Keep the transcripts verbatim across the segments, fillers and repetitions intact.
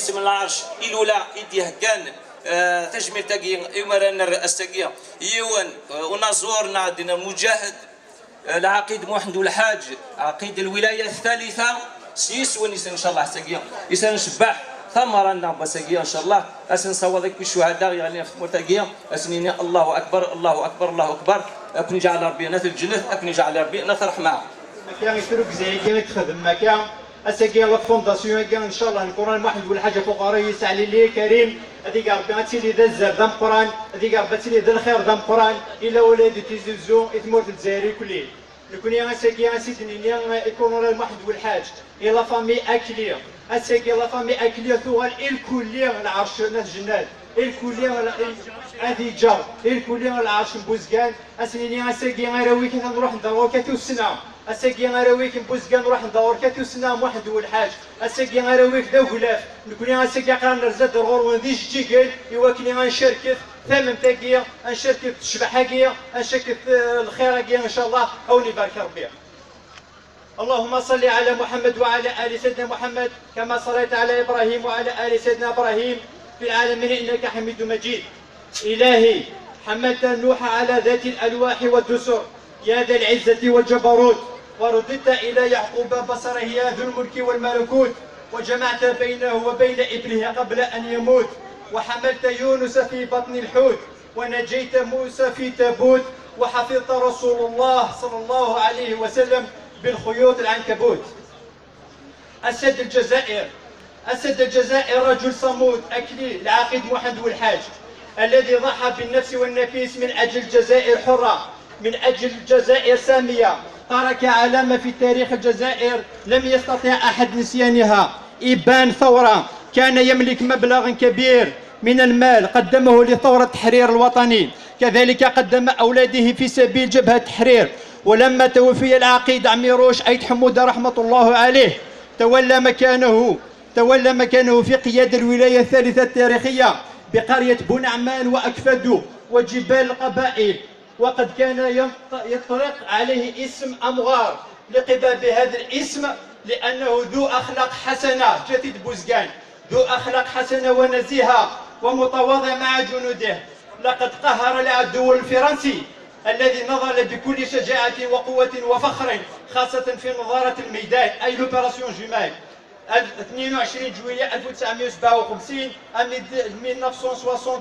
Isem n lɛerc i lula i d-iheggan, eh, tajmilt-agi i umara n ass-agi, yiwen, eh, unaẓur neɣ ad d-nini muǧahed, eh, Lɛaqid Muḥend Ulḥaǧ, Ɛaqid lwilaya talitha, s yiswen-is, ncallah, ass-agi, is ara ncebbeḥ tamara-nneɣ n wass-agi, ncallah, ad s-nṣawaḍ akk i ccuhada yeɣlin ɣef tmurt-agi, ad s-nini Allahu akbar, Allahu akbar, Allahu akbar, ad ken-iǧɛel Ṛebbi n at lǧennet, ad ken-iǧɛel Ṛebbi n at ṛṛeḥma. Akka i trugza-agi i texdem akka. Ass-agi, la fondation-agi, ncallah, n Lkuran Muḥend Ulḥaǧ ɣef uɣerrayu Yesɛa Lili Karim, ad ig Ṛebbi ad tili d azal d ameqqran, ad ig Ṛebbi ad tili d lxir d ameqqran, i lawlad d Tizi Uzzu, i tmurt n Lezzayer irkelli. Nekni ass-agi, ad s-id-nini i Lkuran Muḥend Ulḥaǧ, i la famille Akli. Ass-agi, la famille Akli tuɣal irkelli lɛerc n At Jennad, irkelli l-, ad iǧer, irkelli lɛerc n Buzgan. Ad s-nini ass-agi arraw-ik atan ruḥen-d ɣur-k a tussna. Ass-agi arraw-ik n Buzgan ruḥen-d ɣur-k a tussna Muḥend Ulḥaǧ. Ass-agi arraw-ik d aglaf. Nekni ass-agi aql-aɣ nerza-d ɣur-wen d ijeǧǧigen i wakken ad ncerket tamemt-agi, ad ncerket ccbaḥa-agi, ad ncerket, eh, lxir-agi, ncallah, a wen-ibarek Ṛebbi. اللهم صل على محمد وعلى آل سيدنا محمد كما صليت على إبراهيم وعلى آل سيدنا إبراهيم في العالمين إنك حميد مجيد. إلهي، حملت نوح على ذات الألواح والدسر يا ذا العزة والجبروت، ورددت إلى يعقوب بصره يا ذو الملك والملكوت، وجمعت بينه وبين ابنه قبل أن يموت، وحملت يونس في بطن الحوت، ونجيت موسى في تابوت، وحفظت رسول الله صلى الله عليه وسلم بالخيوط العنكبوت. أسد الجزائر، أسد الجزائر رجل صمود أكلي العقيد محمد والحاج، الذي ضحى بالنفس والنفيس من أجل الجزائر حرة، من أجل الجزائر سامية، ترك علامة في تاريخ الجزائر لم يستطع أحد نسيانها. إبان ثورة كان يملك مبلغ كبير من المال قدمه لثورة التحرير الوطني، كذلك قدم أولاده في سبيل جبهة التحرير. ولما توفي العقيد عميروش أيت حمودة رحمة الله عليه تولى مكانه، تولى مكانه في قيادة الولاية الثالثة التاريخية بقرية بونعمان وأكفادو وجبال القبائل. وقد كان ينط-، يطلق عليه اسم أمغار لقباب هذا الاسم، لأنه ذو أخلاق حسنة، جديد بوزقان، ذو أخلاق حسنة ونزيهة ومتواضع مع جنوده. لقد قهر العدو الفرنسي الذي نضل بكل شجاعة وقوة وفخر، خاصة في نظارة الميدان، أي l'opération Jumelles. ألف، اثنين وعشرين جويلية ألف وتسعمية وسبعة وخمسين، أمي د-، ألف وتسعمية وستة وستين،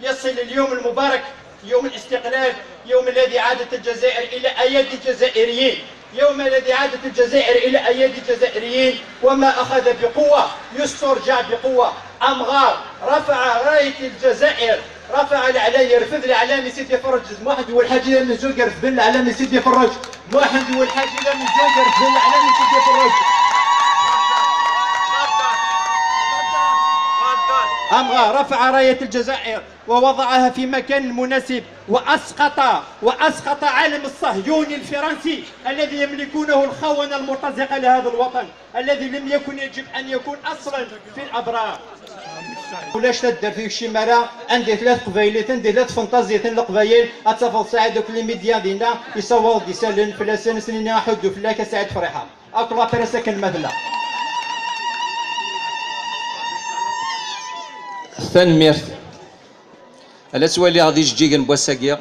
يصل اليوم المبارك، يوم الاستقلال، يوم الذي عادت الجزائر إلى أيادي الجزائريين، يوم الذي عادت الجزائر إلى أيادي الجزائريين، وما أخذ بقوة يسترجع بقوة. أمغار رفع راية الجزائر، رفع العلم، يرفد العلم سيدي فرج. محمد والحاج إلى من زوج يرفد العلم سيدي فرج. محمد والحاج إلى من زوج يرفد العلم سيدي فرج. أمغار رفع راية الجزائر ووضعها في مكان مناسب، وأسقط، وأسقط علم الصهيوني الفرنسي الذي يملكونه الخونة المرتزقة لهذا الوطن، الذي لم يكن يجب أن يكون أصلًا في الأبرار. Ulac taddart ur yekcim ara, anda i tella teqbaylit, anda i tella tfenṭazit n leqbayel, ad tafeḍ Saɛid akk limidya dinna, yessawaḍ-d isallen fell-asen, asen-ini aḥuddu fell-ak a Saɛid Friḥa. Akk la presse akken ma tella. Tanemmirt. Ala ttwaliɣ d ijeǧǧigen n wass-agi,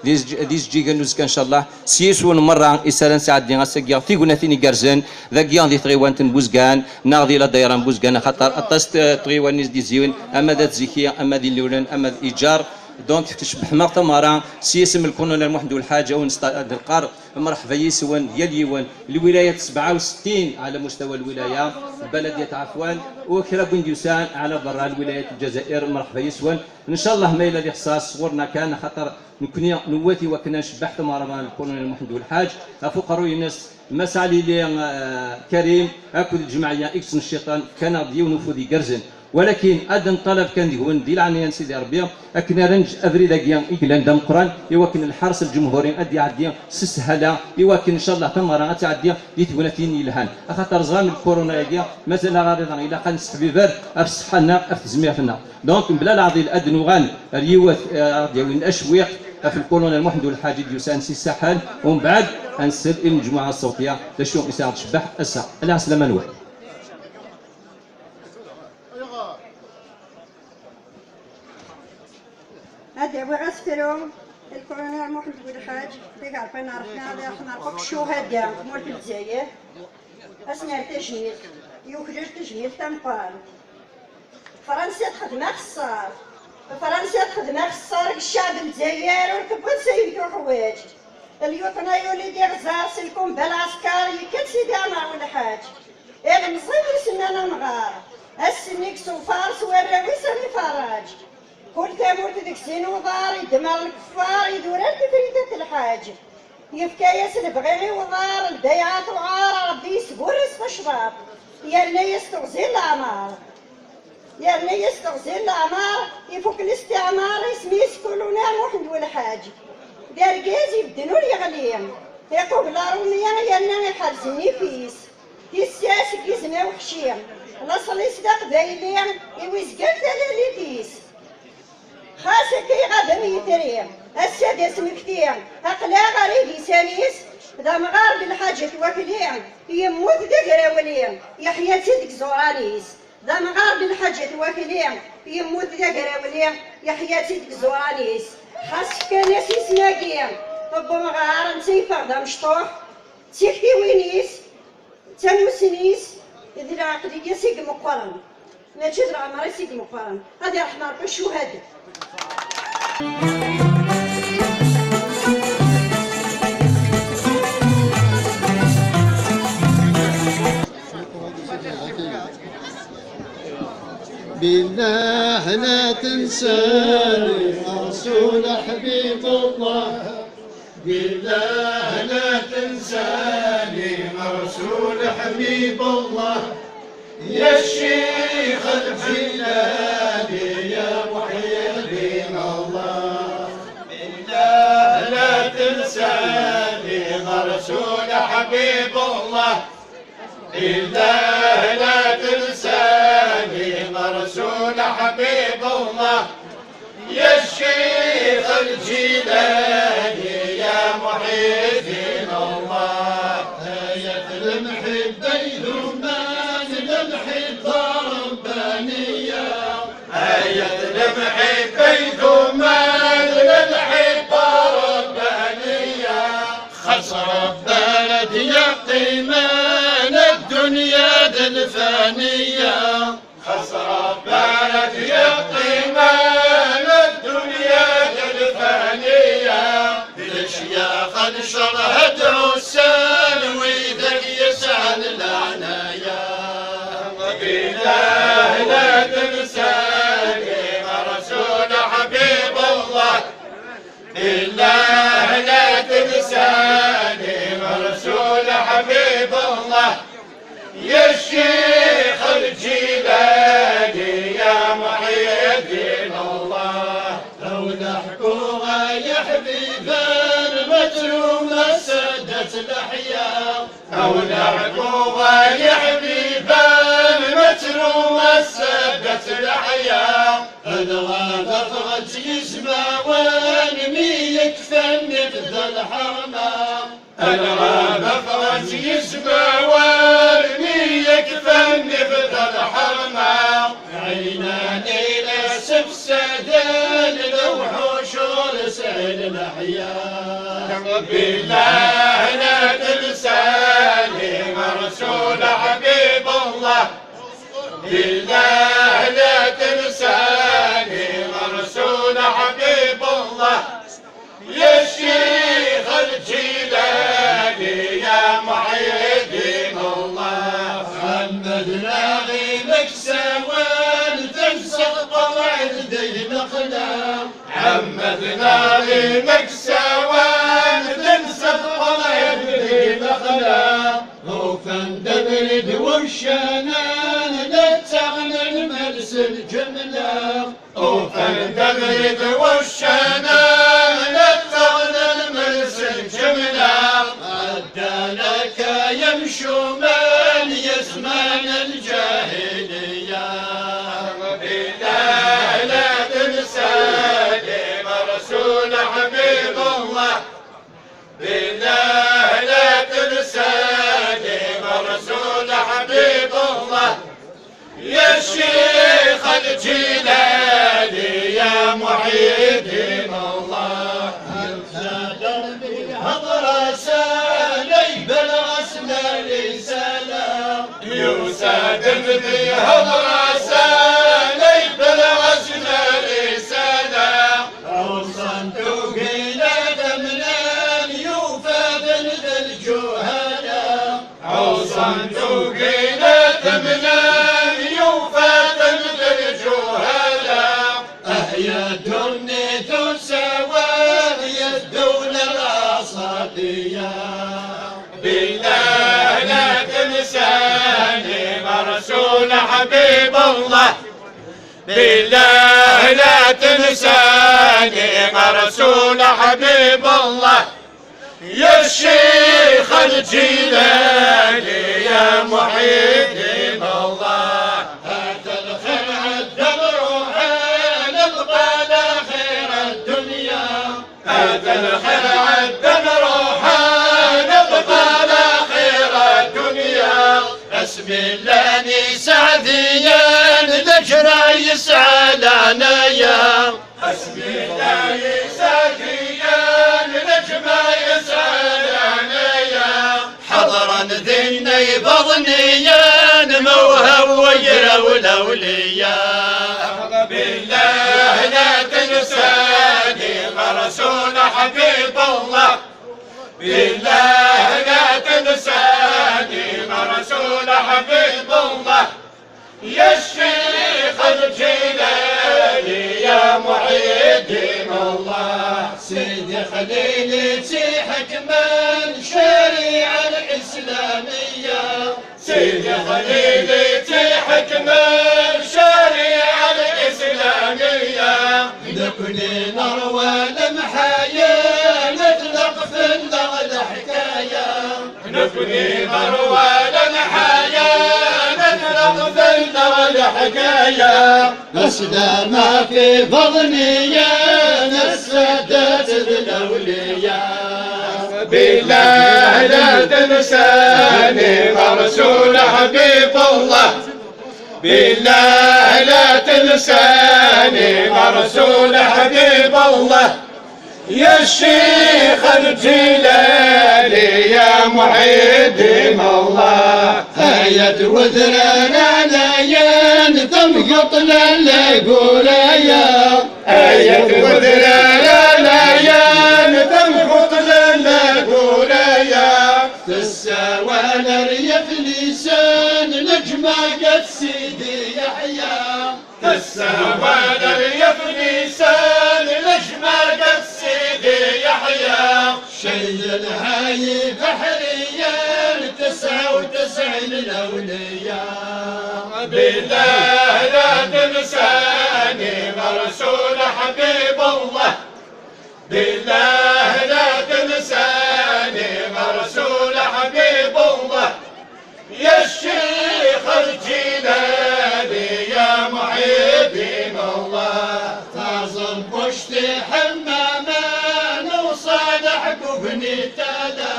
d ijeǧ-, d ijeǧǧigen n uzekka, ncallah, s yiswen merra i s ara nesɛeddi ass-agi tignatin igerrzen, dagi di tɣiwant n Buzgan, neɣ di la dayra n Buzgan, axaṭer aṭas n t-, tɣiwanin i s-d-izziwin, ama d At Ziki, ama d Ilulen, ama d Iǧar. Donc, tcebbeḥ-aɣ tamara s yisem n Lkulunel Muḥend Ulḥaǧ, a wen-nesta-, d lqar, mreḥba yis-wen, yal yiwen, lwilayat sebɛa u settin ɛla mustawa lwilaya, lbaladiyat ɛafwan, u kra n win d-yusan ɛla berra lwilayat n Lezzayer, mreḥba yis-wen. Ncallah ma yella d ixṣaṣ ɣur-neɣ kan, axaṭer nekni nwati wakken ad ncebbeḥ tamara n Lkulunel Muḥend Ulḥaǧ, ɣef uqerruy-ines Mass Ɛli Lli, eh, Karim, akked lǧemɛiyya i yettnecciṭen, fkan-aɣ-d yiwen ufud igerrzen. Walakin ad nṭalab kan deg-wen, di leɛnaya n Sidi Ṛebbi, akken ara neǧǧ abrid-agi i yellan d ameqqran, i wakken lḥers lǧemhuri ad d-iɛeddi s sshala, i wakken, ncallah, tamara ad tɛeddi di tegnatin yelhan. Axaṭer ẓran lkuruna-agi, mazal aɣ-, ilaq ad nesseḥbiber ɣef ṣṣeḥḥa-nneɣ, ɣef tezmirt-nneɣ. Donc, mebla leɛḍil, ad nuɣal ar yiwet, eh, ara ɣ-d-yawin acwiq ɣef lkulunel Muḥend Ulḥaǧ i d-yusan si Saḥel, umbeɛd ad nsel i lmejmuɛa ṣṣawṭiya d acu i s-aɣ-d-tcebbeḥ ass-a. Ala ɛeslama-nwen. Ad awiɣ asefru, lkulunar Muḥend Belḥaǧ, d agerfan n Ṛebbi, ad iṛḥem Ṛebbi ɣef ccuhada n tmurt n Lezzayer. Ad s-nerr tajmilt, yuklal tajmilt tameqqrant. Fransa texdem axeṣṣar, Fransa texdem axeṣṣar deg ccɛeb n Lezzayer, ur tewwiḍ s ayen tuḥwaǧ. Lyuṭna yuli-d iɣẓer, s lkumba lɛesker, yekka-d Sidi Ɛmer Welḥaǧ. Ilemẓi ur s-nnan amɣar, ass-nni deg Sewfar s warraw-is ad iferreǧ. Kul tamurt deg sin uḍar, idemmer lkeffar, idurar tifrit at lḥaǧ. Yefka-yas lebɣi i uḍar, lbayɛa tuɛar, Ṛebbi yesburr-as tacḍaṭ, yerna-yas teɣzi n leɛmer. Yerna-yas teɣzi n leɛmer, ifuk listiɛmar, isem-is Kulunar Muḥend Welḥaǧ. D argaz ibedden ur yeɣli, iqubel aṛumi yerna iḥerz nnif-is. Tissas n yizem aweḥci, laṣel-is d aqbayli, iwizgan talalit-is. Xas akka iɣab am yitri, ass-a d asmekti, aql-aɣ ar idisan-is, d amɣar Belḥaǧ At Wakli, yemmut d agrawli, yeḥya-tt-id deg iẓuran-is. D amɣar Belḥaǧ At Wakli, yemmut d agrawli, yeḥya-tt-id deg iẓuran-is. Xas fkan-as isem-agi n umɣar, netta yeffeɣ d amecṭuḥ, d tiktiwin-is, d tamussni-s, d lɛeqliya-s i imeqqren, mačči d leɛmer-is i imeqqren. Ad iṛḥem Ṛebbi ccuhada. بالله لا تنساني يا رسول حبيب الله. بالله لا تنساني يا رسول حبيب الله. يا الشيخ الجيلاني يا محي الدين الله. بالله لا تنساني يا رسول حبيب الله. بالله لا تنساني يا رسول حبيب الله. يا الشيخ الجيلاني يا محي الدين الله. آية المحبة يذومان المحبة ربانية. آية المحبة يذومان المحبة ربانية. خسر بلد يا قيمان الدنيا ذي الفانية. خسر بلد يا قيمان الدنيا ذي الفانية. بالأشياخ نشرها دروسان ويدك يسعى العناية. بالله لا تنساني يا رسول حبيب الله. بالله لا تنساني يا رسول حبيب الله. يا الشيخ الجيلاني يا محي الدين الله. أو نحكوها يا حبيبان مترومة سادة الأحياء. أو نحكوها يا حبيبان مترومة سادة الأحياء. الغابة فغت يزماوان مي يكفني في ذا الحرمة. الغابة فغت يزماوان مي يكفني في ذا الحرمة. عيناني لا سفسدان لوحوش ورسل الأحياء. بالله لا تنساني مرسول حبيب الله. بالله لا تنساني مرسول حبيب الله. يا الشيخ الجيلاني يا محي الدين الله. محمد ناغي مكسوان تنسى قطع الدين أخلاق. عمتنا غيمك سوان تنسى قطع الدين أخلاق. وفن دبرد والشانان لا تغنى المرس الجملة. وفن دبرد والشانان لا تغنى المرس الجملة. عدالك يمشوا من يزمان الجاهلية. بالله لا تنساني مرسول حبيب الله. بالله لا تنساني مرسول حبيب الله. يا الشيخ الجيلاني يا محي الدين. Sadem di hḍra-s, la yebla azmar i sala. Ɛuṣan tugilat amnan yufaten d lǧuhala. Ɛuṣan tugilat amnan yufaten d lǧuhala. Ahya ddunit usawal yeddun lɛaṣabiya. Billah la tensani Rasul Ḥbib Allah. Billah la tensani Rasul Ḥbib Allah. يا الشيخ الجيلاني يا محي الدين الله. هذا الخير عدى نروح نبقى على خير الدنيا. هذا الخير عدى نروح نبقى على خير الدنيا. بسم الله سعديا لجرى يسعى لعنايا. حسبي الله يسعديا لنجمة يسعد عليا. حضرا ذني بضنيا موهب ويرى ولوليا. بالله لا تنساني مرسول حبيب الله. بالله لا تنساني مرسول حبيب الله. يا الشيخ الجيلاني يا محي الدين الله. سيدي خليلي تحكم الشريعة الإسلامية. سيدي خليلي تحكم الشريعة الإسلامية. نكوني نروى المحايا نطلق في الحكاية. نبني مروى الحياة نتلقفل والحكاية. بس لا ما في بضنية نسدت الأولياء. بالله لا تنساني مرسول حبيب الله. بالله لا تنساني مرسول حبيب الله. يا الشيخ الجيلاني يا محي الدين الله. آية وذران عليا تمقط للقولايا. آية وذران عليا تمقط للقولايا. تساوى الريف لسان نجمة قد سيدي يحيى. تساوى الريف لسان الأجمل قد سيدي يحيى. شيل هاي بحريا تسعة وتسعين الأولياء. بالله لا تنساني مرسول حبيب الله. بالله لا تنساني مرسول حبيب الله. يا الشيخ الجيلاني يا محي الدين الله. تعظم بشتي حمامان وصالح ببني تالا.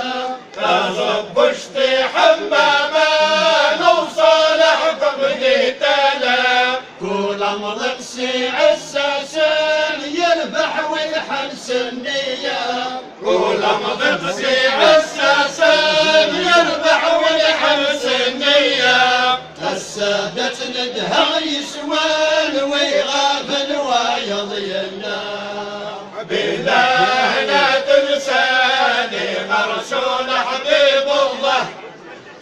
تعظم بشتي حمامان وصالح ببني تالا. كل مضقسي عساسان يربح ويحرس النية. كل مضقسي عساسان يربح ويحرس النية. السادة ندها يسوان ويغاب الوايض ينا. بالله لا تنساني مرسول حبيب الله.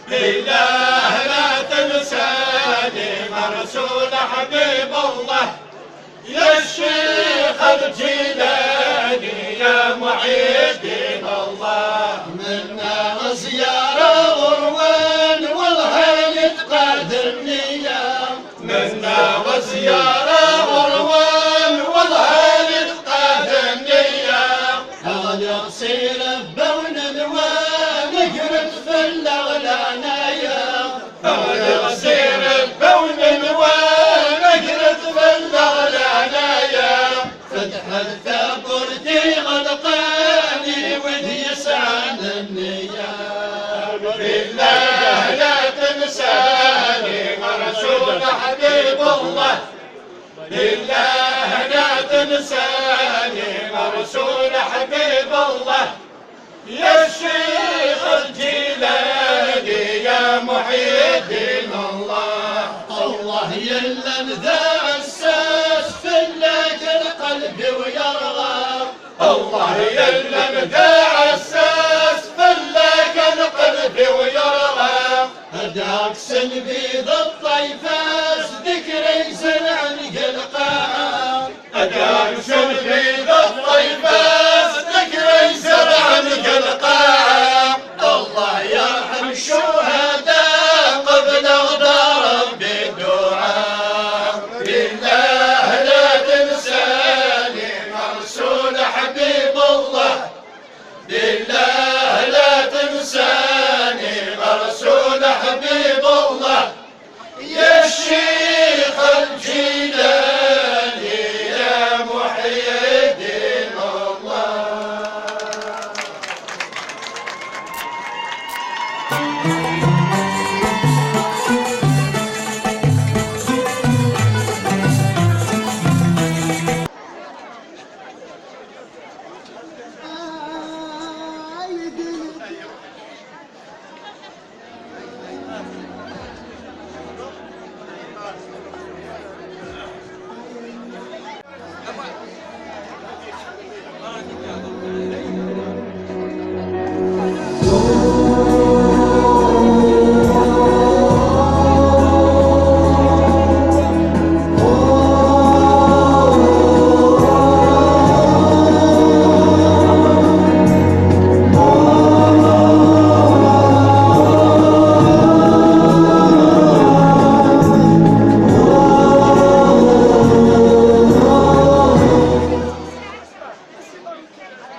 بالله لا تنساني مرسول حبيب الله. يا الشيخ الجيلاني يا محي الدين الله. منا زيارة غروان والهيئة قادمني. منا وزيارة غروان والهالي تقاد النية. أغلق سير بون الوان قرد في الأغلانية. أغلق سير بون الوان قرد في الأغلانية. فتح الثابورتي غلقاني ودي يسعى النية. بالله لا تنساني مرسول حبيب الله. بالله لا تنساني مرسول حبيب الله. يا الشيخ الجيلاني يا Muḥyiddin Allah. Allah yellan d aɛessas, fell-ak lqelb-iw yerɣa. Allah yellan d aɛessas, fell-ak lqelb-iw yerɣa. Ad ɛeksen bid ṭṭayfa-s, d kra izerɛen deg lqaɛa. Ad ɛeksen bid ṭṭayfa-s, d kra izerɛen deg lqaɛa. Allah yerḥem ccuhada, qebleɣ-d a Rebbi dduɛa. Billah la tensani Rasul Ḥbib Allah. Billah la tensani Rasul Ḥbib Allah. يا الشيخ الجيلاني، يا محي الدين الله.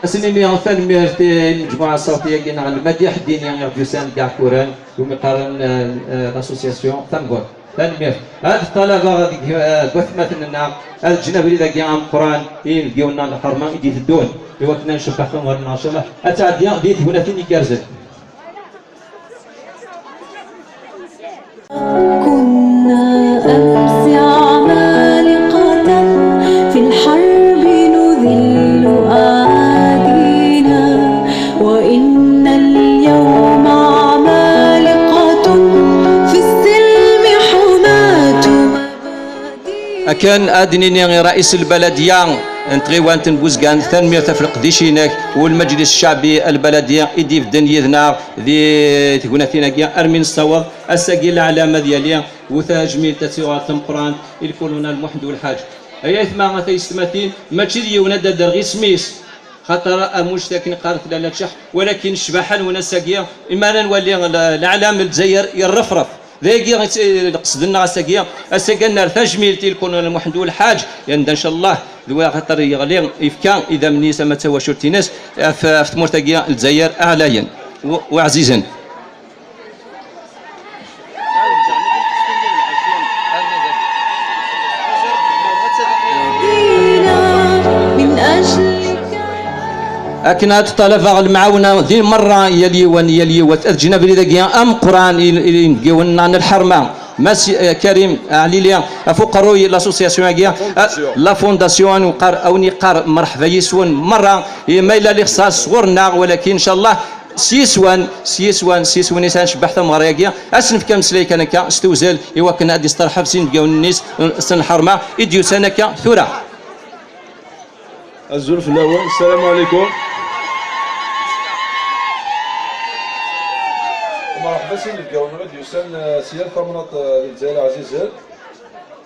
Ad sen-iniɣ tanemmirt i lmejmuɛa ṣṣawtiya-agi neɣ lmadiḥ ddini i ɣ-d-yusan deg Iɛekkuren, umi qqaren, eh, eh, l'association Tambur. Tanemmirt. Ad ṭalabeɣ deg, eh, deg watmaten-nneɣ, ad ǧǧen abrid-agi ameqqran i inebgiwen-nneɣ n lḥerma i d-iteddun, i wakken ad ncebbeḥ tamɣart-nneɣ, ncallah ad tɛeddi di tegnatin igerrzen. كنا أمس عمالقة في الحرب نذل أعادينا، وإنا اليوم عمالقة في السلم حماة مبادينا. Akken ad d-nini i ṛṛayis lbaladiya n tɣiwant n Buzgan, tanemmirt ɣef leqdic-inek, u lmejlis ccaɛbi albaladi i d-ibedden yid-neɣ di tegnatin-agi, armi nessaweḍ ass-agi leɛlam ad yali, u tajmilt ad tuɣal d tameqqrant i lkulunal Muḥend Ulḥaǧ. Ay aytma, a taysetmatin, mačči d yiwen ad d-adreɣ isem-is, xaṭer amuct akken qqaret lalla tceḥ, walakin ccbaḥa-nwen ass-agi, imi ara nwali le-, leɛlam n Lezzayer yerrefref. D ayagi i tt-, lqesd-nneɣ ass-agi, ass-agi ad nerr tajmilt i lkulunal Muḥend Ulḥaǧ, yanda ncallah, d wa axaṭer yeɣli, yefka idammen-is ama d tawacult-ines, ɣef, ɣef tmurt-agi n Lezzayer ɛlayen u, u ɛzizen. من أجلك. Akken ad ṭalabeɣ lemɛawna di merra, yal yiwen, yal yiwet, ad ǧǧen abrid-agi ameqqran i, i, i inebgiwen n lḥerma. Mass, eh, Karim Ɛlili, ɣef uqerruy n l'association-agi, eh, la fondation, ad wen-yeqqar, ad wen-yeqqar mreḥba yis-wen merra, i ma yella lixṣaṣ sɣur-nneɣ, walakin, ncallah, s yiswan, s yiswan, s yiswan-is ad ncebbeḥ tameɣra-agi, ad s-nefk ameslay kan akka s tewzel, i wakken ad isterḥeb s inebgawen-nni s, s lḥerma i d-yusan akka tura. Azul fell-awen, ssalamu ɛlikum. Merḥba s inebgawen-nneɣ i d-yusan, eh, si yal tamnaḍt, eh, di Lezzayer ɛzizen.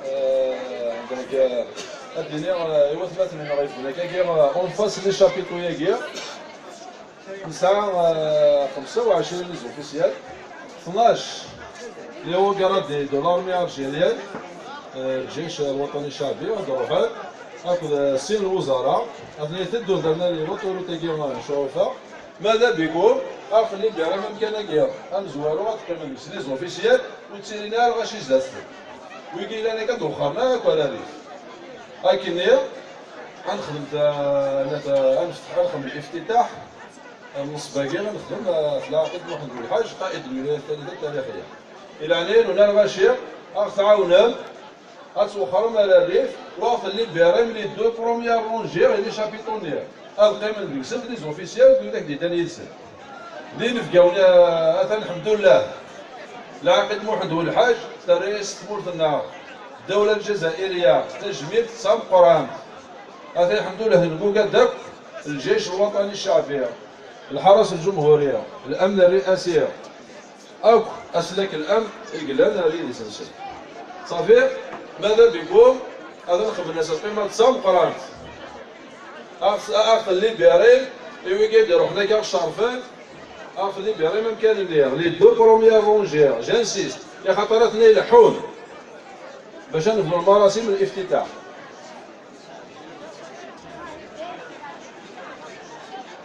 Eh, donc, eh, ad d-iniɣ, eh, i watmaten-nneɣ yeffɣen akkagi, eh, en face les chapiteaux-agi. Nesɛa, eh, xemsa u ɛecrin les officiels, tnac les hauts gradés de l'armée algérienne, eh, الجيش الوطني الشعبي, ad d-ruḥen, akked, eh, sin lwezara, atni iteddun darna l'autoroute-agi n Cɛufa. Mada bikum, ad ɣ-ten-libirem amkan-agi amezwaru, ad qqimen deg-s les officiels, ur ttilin ara lɣaci zdat-sen. Wigi yellan akka d-wexxaren akk ar rrif. Akkenni, ad nexdem ta-, ta-, ad nefteḥ, ad nexdem liftitaḥ, eh, n ṣṣba-agi, ad nexdem, eh, ɣef lɛaqid Muḥend Ulḥaǧ, qaid lwilayat talida tarixiya. I leɛnaya-nwen a lɣaci, ad ɣ-tɛawnem, ad twexxrem ar rrif, u ad ɣ-ten-libirem les deux premières rangées et les chapiteaux-nni. Ad qqimen deg-sent les officiels d widak d-yeddan yid-sen. D inebgawen, eh, atan, lḥemdullah. Lɛaqid Muḥend Welḥaǧ, terra-yas tmurt-nneɣ, ddawla lǧazairiya, tajmilt d tameqqrant. Ata lḥemdullah, d lmugad akk, lǧic lwaṭani cceɛbi, lḥaras lǧumhuri, lamn rriasi, akk aslak lamn i yellan ar yidis-nsen. Ṣafi, mada bikum, ad nxedmen ass lqima d tameqqrant. Aɣ-, aɣ-ten-libéri, i wigi d-iruḥen akka ɣ-cerfen, aɣ-ten-libéri amkan-nni, les deux premières rangées, j'insiste, i xaṭer ad ten-ileḥḥun, bac ad nebdu lmarasim n liftitaḥ.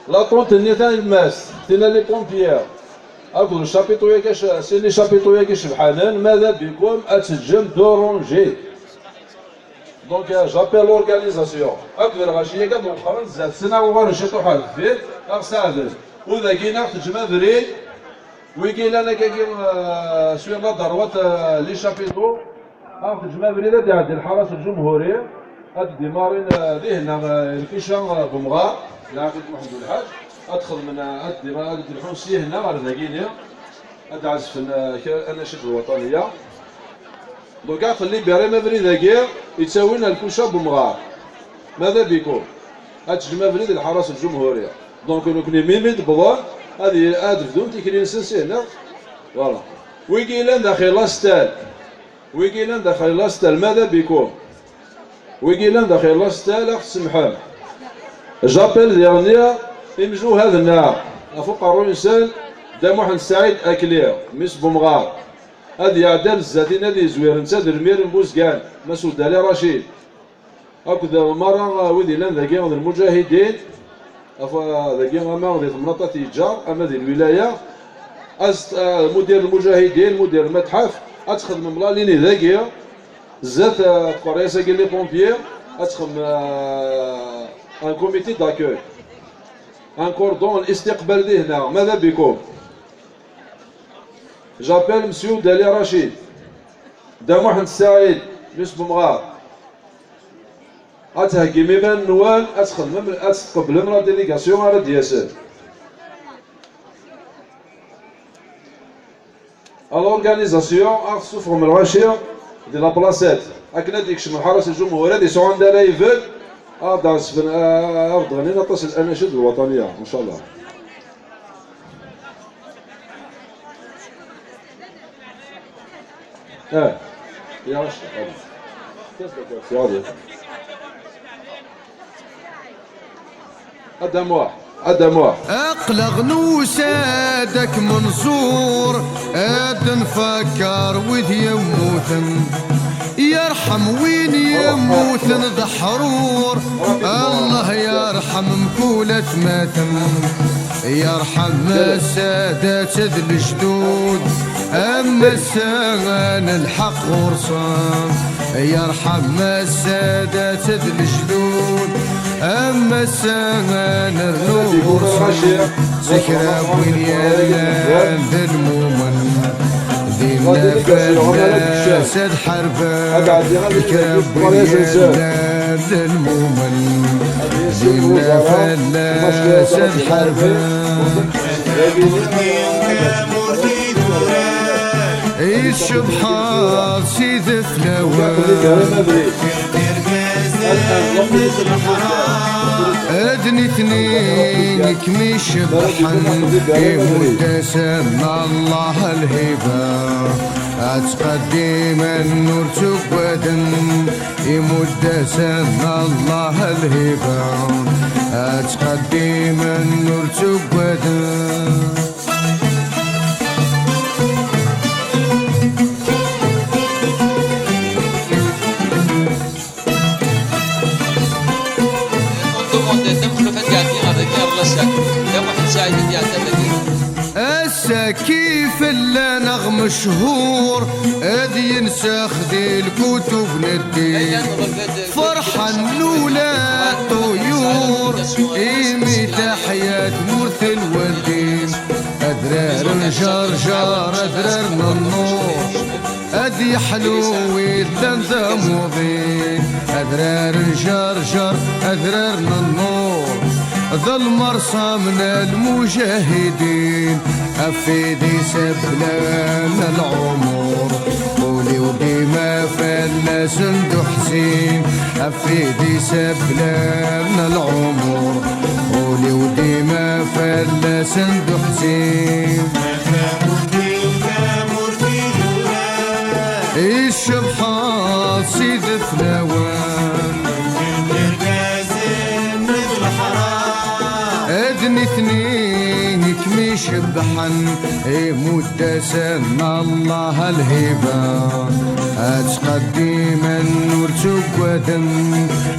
Laṭunt-nni tayemmat, tina les pompiers, akked le chapiteau-yagi, sin les chapiteaux-yagi cebḥanen, mada bikum ad teǧǧem deux rangées. Donc, euh, j'appelle l'organisation. Akked lɣaci-agi ad wexxren zdat-sen, ad uɣalen ciṭuḥ ar deffir, ad ɣ-saɛden. U dagi neɣ teǧǧem abrid, wigi llan akkagi, euh, sur la droite, euh, les chapiteaux, ad teǧǧem abrid ad iɛeddi lḥaras lǧumhuri, ad d-imarin, euh, dihin, euh, lkica, euh, n umɣar, lɛaqid Muḥend Ulḥaǧ, ad xedmen, euh, ad d-, ad d-lḥun syihen ɣer dagini, ad d-ɛezfen, euh, kra anacid lwaṭaniya. Donc, ad xelli Ibrahim abrid-agi yettawin ar lkuca n umɣar. Mada bikum. Ad teǧǧem abrid i lḥaras lǧumhuriya. Donc, nekni mi, mi d-wwḍen, ad y-, ad bdun tikli-nsen sihna. Voilà. Wigi yellan daxel l'hôtel. Wigi yellan daxel l'hôtel. Mada bikum. Wigi yellan daxel l'hôtel, ad ɣ-tsemḥem. J'appelle diɣen imjuhad-nneɣ, ɣef uqerruy-nsen, Dda Muḥend Saɛid Akli, mmi-s n umɣar. Ad iɛeddi ar zdat-in, ad yezwir netta d lmir n Buzgan, Mass Udali Racid. Akked merra wid yellan dagi d lmuǧahidin, af-, dagi ama di temnaḍt At Yeǧǧar, ama di lwilaya, as-, ah, mudir lmuǧahidin, mudir lmetḥaf, ad txedmem la ligne dagi, zdat, ah, tqerriyas-agi les pompiers, ad txedmem, ah, un comité d'accueil, un cordon istiqbal dihna, mada bikum. J'appelle Monsieur Dali Rachid, Dda Muḥend Saɛid, mmi-s n umɣar. Ad theggim iman-nwen, ad txedmem, ad tqeblem la délégation ara d-yasen. À l'organisation, ad tessufɣem lɣaci di la placette. Akken ad d-yekcem lḥaras lǧumhur, ad yesɛu anda ara yebded, ad d-ɛezfen, ad d-ɣnin aṭas n lanacid lwaṭaniya, ncallah. Ah, ya, Adamuḥ, Adamuḥ. Aql-aɣ nusa-d ad kem-nẓur, ad nfakker wid yemmuten. Yerḥem win yemmuten d aḥrur, Allah yerḥem mkul atmaten. Yerḥem assadat d lejdud, am ass-a nelḥeq ɣur-sen. Yerḥem assadat d lejdud, am ass-a nernu ɣur-sen. Zik kra n win yellan d lmumen, dinna fell-as ad ḥarben. Zik kra n win yellan d lmumen, dinna fell-as ad ḥarben. Icebḥeḍ s ideflawen, d nitni i kem-icebbḥen. Imudd-asen Allah lhiba, ad ttqaddimen ur ttuggaden. Imudd-asen Allah lhiba, ad ttqaddimen ur ttuggaden. Ass-agi fell-aneɣ mechur, ad yensex di lkutub n ddin. Ferḥen nula ṭṭuyur, imi taḥya tmurt n lwaldin. Adrar n Ǧerǧer, adrar n nnur, ad yeḥlu illan d amuḍin. Adrar n Ǧerǧer, adrar n nnur, D lmerṣam n lmujahidin, afid iseblan lɛumur, ul-iw dima fell-asen d uḥzin, afid iseblan lɛumur, ul-iw dima fell-asen d uḥzin. Icebḥeḍ s ideflawen. D nitni i kem-icebbḥen, imuddasen n Allah lhiba. Ad ttqeddimen ur ttuggaden,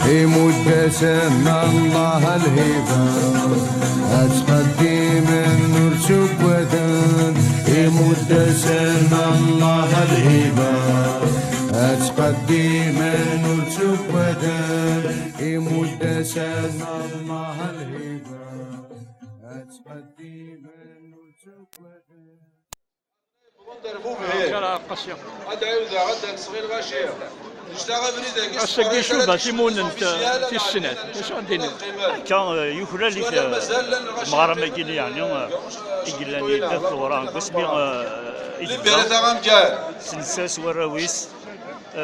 imuddasen n Allah lhiba. Ad ttqeddimen ur ttuggaden, imuddasen n Allah lhiba. Ad ttqeddimen ur ttuggaden, imuddasen n Allah lhiba. Ad ttqeddimen ur ttuggaden. Ad ɛiwdeɣ ad d-nseɣ i lɣaci. Nectaɣ abrid-agi s Ass-agi tmeɣra icuba timunent, eh, tis snat. D acu ad d-tiniḍ? Akka, eh, yuklal-it, eh, meɣram-agi-nni, yeɛni, eh, i yellan yedda d tewra deg wasmi, eh, i tebda s llsas warraw-is. Eh,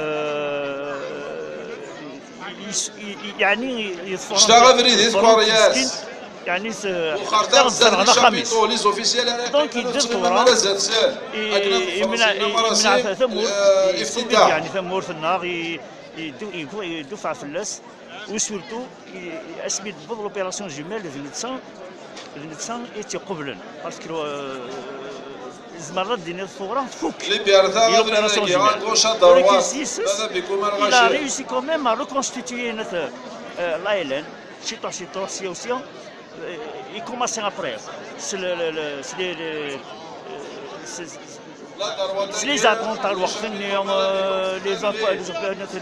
is- i- i- yeɛni yeḍfer Nectaɣ abrid i yeḍfer tkeryas. Meskin, yeɛni s- Wexxer daɣen taɣzalt ferɣen n axxam-is. Chapiton, les officiels ara Donc, yeqqnen yedda d tewra. Ara zdat sel. I- Akken ad imneɛ- ḍefren imneɛ marasim, tamurt, eh, i- iftitaḥ. Yeɛni tamurt-nneɣ, i- i- iddu- iddu- iddufaɛ fell-as, u surtout, i- i- asmi d-tewweḍ l'opération Jumelle, d netta, d netta i tt-iqublen, parce que, euh, zemreḍ ad d-tiniḍ tewra tfuk. Liberté, i l'opération Jumelle. Ur ikas yes-s, il a réussi quand même à reconstituer notre, euh, l'A L N, ciṭuḥ ciṭuḥ, sya u sya. Euh, il commence après. C'est le, le, le- c'est les, les, euh, c'est- c'est les attentats, le Wakfini, euh, les, attentats,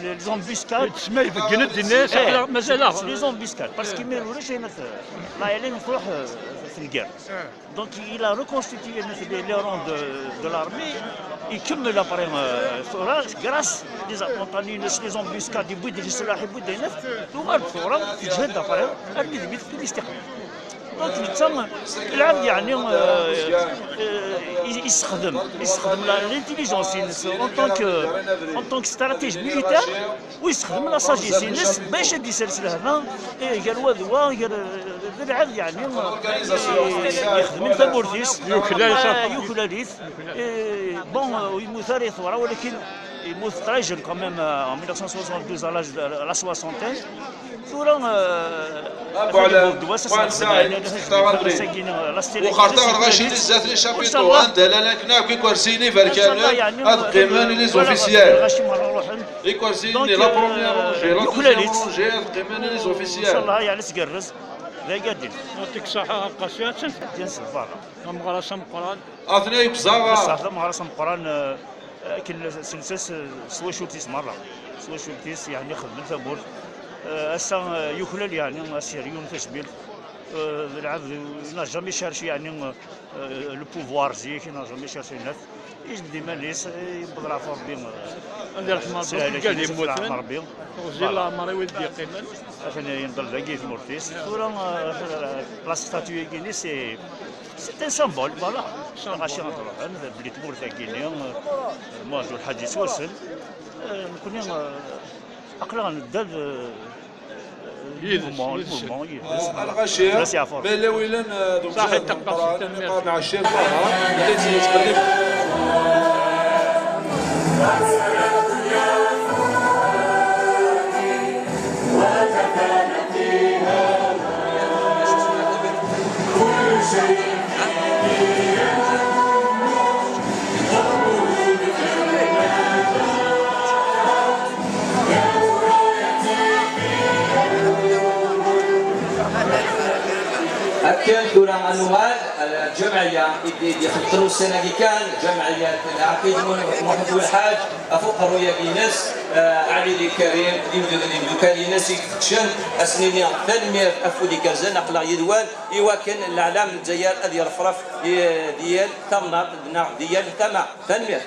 les, les embuscades. Tsemma ibeggen-d dinna, Eh, aql-aɣ mazal-aɣ. C'est les embuscades, parce que mais le régime, euh, là, elle est une fois, euh, c'est une guerre. Donc il a reconstitué les, les rangs de, de l'armée. Ikemmel après, euh, tura, grâce les attentats, les embuscades, yewwi-d leslaḥ, yewwi-d ayen akk, tuɣal tura teǧhed après armi d mi tefka istiqlal. Donc netta, lɛebd yeɛni, euh, euh, yessexdem, yessexdem la- l'intelligence-ines en tant que, en tant que stratège militaire, u yessexdem la sagesse-ines bac ad d-isers lehna, eh, gar wa d wa, gar, d lɛebd yeɛni, eh, yexdem i tamurt-is. Yuklal. Eh, yuklal-it. Eh, bon, eh, ur yemmut ara i tura, walakin yemmut très jeune quand même, eh, en mille neuf cent soixante-douze, à l'âge de la soixantaine. Tura, eh, atan yewweḍ-d wass, atan yewweḍ-d wass-agi, eh, la série. Wexxer taɣerɣacin i zdat les chapiteaux, anda llan akken akk ikersiyen iberkanen, ad qqimen les officiels. Lɣaci merra ruḥen. Ikersiyen-nni, la première rangée, la deuxième rangée, ad qqimen les officiels. Inchallah, yeɛni tgerrez. D aya din. Yɛṭik ṣṣeḥḥa a Qasi, attan. Bien sûr, voilà. Ameɣras ameqqran. Atni deg uẓaɣar. Ṣṣeḥ, d ameɣras ameqqran, eh, akken s llsas, eh, s twacult-is merra. S twacult-is, yeɛni xedmen tamurt. Eh, ass-a, eh, yuklal, yeɛni, Aseryun tajmilt. Eh, d lɛebd, il n'a jamais cherché, yeɛni, eh, le pouvoir zik, il n'a jamais cherché net. Yejbed iman-is, eh, yewweḍ leɛfu Rebbi, eh, ad yerḥem Rebbi, s lehlak-ines, yemmut, s leɛfu Rebbi. Teɣzi leɛmer i wid d-yeqqimen. Atan yenḍel dagi i tmurt-is. Tura, eh, la statue-agi-nni, c'est, c'est un symbole, voilà. Lɣaci ad ruḥen, belli tmurt-agi-nni, eh, Muɛeǧ Lḥaǧ yettwassen. Eh, nekni, eh, aql-aɣ nedda d, eh, yid-s, mouvement, yid-s. Mouvement, yid-s. Lɣaci, ma la wilan, eh, d umsahel meqqran, iqqaren Ɛcir Ṭaher, yella yettqellib. Akken tura ad nuɣal, eh, lǧemɛiyya i d-, i d-ixelqen ussan-agi kan, lǧemɛiyya n Ɛqid Muḥ-, Muḥend Welḥaǧ, ɣef uqerruy-agi-ines, eh, Ɛli Lkarim, d imdu-, d imdukal-ines i ifeccen, ad sen-iniɣ tanemmirt afud ikerzen, aql-aɣ yid-wen, i wakken leɛlam n Lezzayer ad yerfref i, di yal tamnaḍt neɣ di yal tama. Tanemmirt.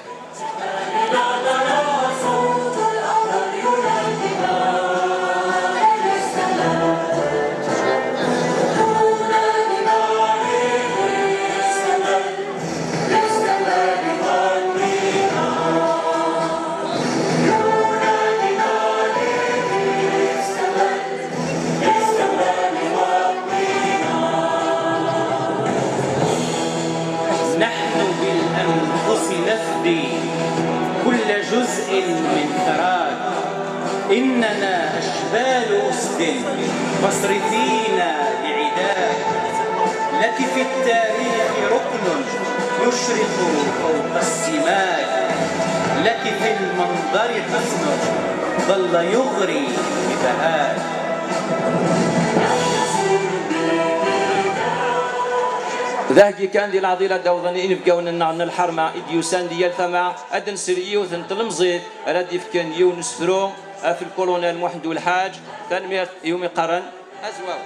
كل جزء من ثراك. إننا أشبال أسد فاصرفينا بعداك. لك في التاريخ ركن يشرق فوق السماك. لك في المنظر حسن ظل يغري ببهاك. Dagi kan di leɛḍila d-awḍen inebgawen-nneɣ n lḥerma i d-yusan di yal tama. Ad d-nsel yiwet n tlemẓit ara d-ifken yiwen n usefru ɣef lkulunel Muḥend Ulḥaǧ. Tanemmirt i wumi qqaren Azwaw.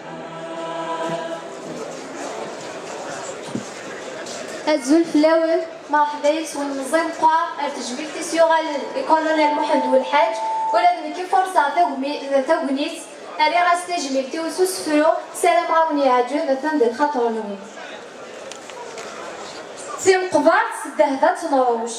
Azul fell-awen, merḥba yes-wen meẓẓi meqqar ar tejmilt-is yuɣalen i Colonel Muḥend Welḥaǧ, ula d nekk i furṣeɣ tagmi- tagnit, rriɣ-as tajmilt-iw s usefru, ssarameɣ a wen-yeɛǧeb, atan d lxaṭer-nwen. Timeqbert s ddehb ad tenruc.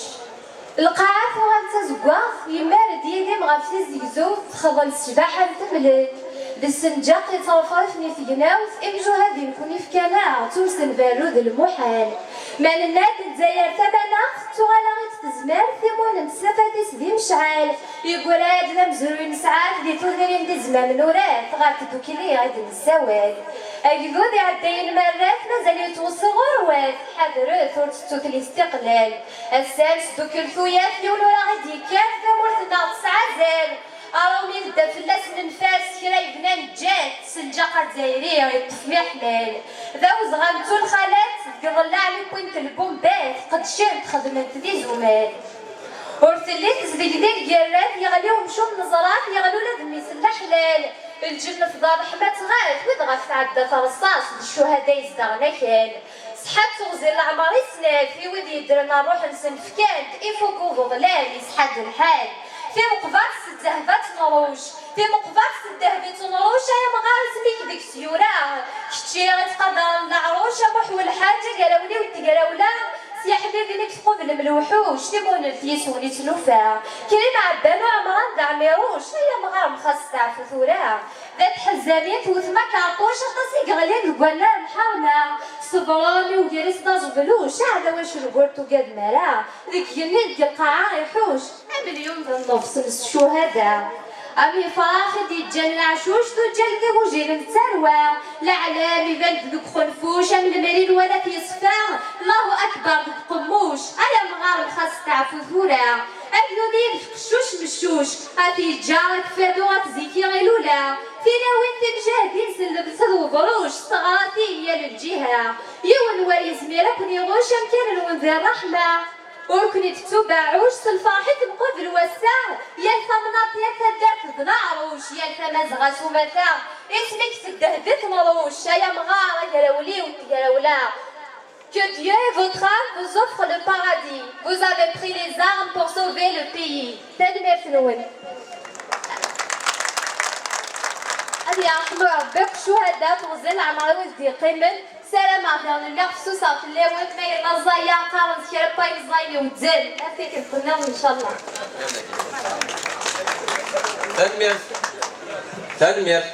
Lqaɛa tuɣal d tazeggaɣt, yemmar-d yidim ɣef tizzegzewt, texḍel s ccbaḥa n temlelt, d ssenǧaq yettṛefṛifen i tegnawt, imjuhad i nekni fkan-aɣ-tt ur s-nberru d lmuḥal. Ma nenna-d Lezzayer tamanaɣt, tettuɣal-aɣ-id tezmert, timunent s tafat-is d imecɛal, yeggra-d d amezruy nesɛa-t di tudrin d izmamen urat, ɣer tdukli i d-nessawal. Agdud iɛeddayen marrat, mazal yettweṣṣi ɣur-wat, ḥadret ur tettut listiqlal. Ass-a nesdukkel tuyat, yiwen ur aɣ-id-yekkat, tamurt-nneɣ tesɛa azal. Arawmi tedda fell-as nnfas, kra yebnan ǧǧan-t, ssenǧaq azzayri yeṭṭef miḥlal. D awezɣi am tulxalat, deg iḍellaɛ n wwin n lbumbat, qeddcent, xedment d izumal. Ur telli tezdeg di lgirrat, yeɣli umcum n ẓrat, yeɣli ula d mmi-s n leḥlal. Lǧennet d ṛṛeḥma tɣat, wid ɣef tɛedda terṣaṣt, d ccuhada yezdaɣen akal. Ṣṣeḥḥa d teɣzi n leɛmer i snat, i wid yeddren ṛṛuḥ-nsen fkan-t, ifuk ubeḍlan, iṣeḥḥa-d lḥal. Timeqbert s ddheb ad tenruc, timeqbert s ddheb i tenruc, ay amɣar isem-ik deg-s yura. Kečči i ttqadaren leɛruc, a Muḥ Welḥaǧ, agraw-nni n tegrawla, s yeḥbiben i tqublem lewḥuc, timunent yes-wen i tt-nufa. Krim Ɛebban Uɛemran d Ɛmiruc, ay amɣar mxas steɛfu tura. D at ḥezzanin tewtem akerṭuc, aṭas i yeɣlin deg wannar n lḥerma. Ṣebren i ugris d aẓebluc, aɛdaw acengu ur tugadem ara. Deg igenni deg lqaɛa iḥuc, amelyun d nnefs n ccuhada. Am ifrax i d-yeǧǧan leɛcuc, tuǧǧal d igujilen d tarwa. Leɛlam iban-d deg uxenfuc, am lemri n wanat yeṣfa. Llahu akbar deg uqemmuc, ay amɣar lxas steɛfu tura. Agdud yid-k qeccuc meccuc, ad t-yeǧǧa ad k-fadu ad t-ziki ilula. Tilawin timjahdin s llebsa d uḍruc, s teɣratin yal lǧiha. Yiwen wer yezmir ad ken-iɣuc, amkan-nwen di ṛṛeḥma. Ur ken-ittettu beɛɛuc, s lferḥ i temqabel wass-a. Yal tamnaḍt, yal taddart d leɛruc, yal tamazɣa s umata. Isem-ik teddehbi temruc, ay amɣar, agrawli n tegrawla. Que Dieu et votre âme vous offre le paradis. Vous avez pris les armes pour sauver le pays. Tanemmirt-nwen. Ad yerḥem Rebbi akk ccuhada, teɣzi n leɛmer i wid d-yeqqimen. Ssarameɣ daɣen lliɣ fessuseɣ fell-awen, ma yella ẓẓayeɣ qqaren-d kra n wayen ẓẓayen iwedden. Ad t-id-tenniḍ ncallah. Tanemmirt. Tanemmirt.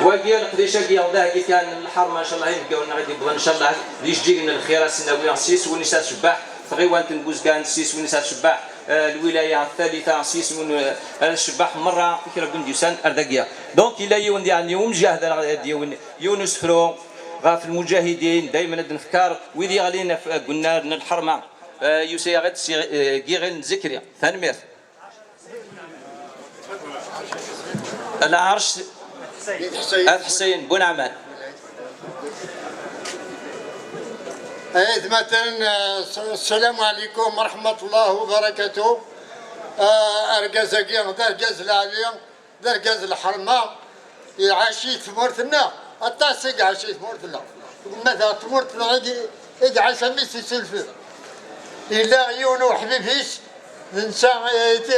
Wagi leqdic-agi d aheggi kan n lḥerma, ncallah inebgawen-nneɣ i d-yewwḍen, ncallah d ijeǧǧigen n lxir, ad sen-nawi s yiswen-is ad tcebbeḥ tɣiwant n Buzgan, s yiswen-is ad tcebbeḥ, eh, lwilaya thalita, s yiswen, eh, ad tcebbeḥ merra kra n win d-yusan ar dagi. Donc yella yiwen diɣen, yiwen umjahed ara d-yawin yiwen usefru ɣef lmujahidin, daymen ad d-nefkar wid yeɣlin ɣef, eh, gunnar n lḥerma. Eh, yusa-yaɣ-d si, eh, Giɣil n Zikri. Tanemmirt. Lɛerc At Ḥsayen Buneɛman. Aytmaten, eh, s- السلام عليكم ورحمة الله وبركاته. Eh, argaz-agi d argaz lɛali, d argaz lḥerma, iɛac i tmurt-nneɣ, aṭas i iɛac i tmurt-nneɣ. Ma d tmurt-nneɣ i d- i iɛac a mmi-s isulfi. Yella yiwen uḥbib-is, d netta i t-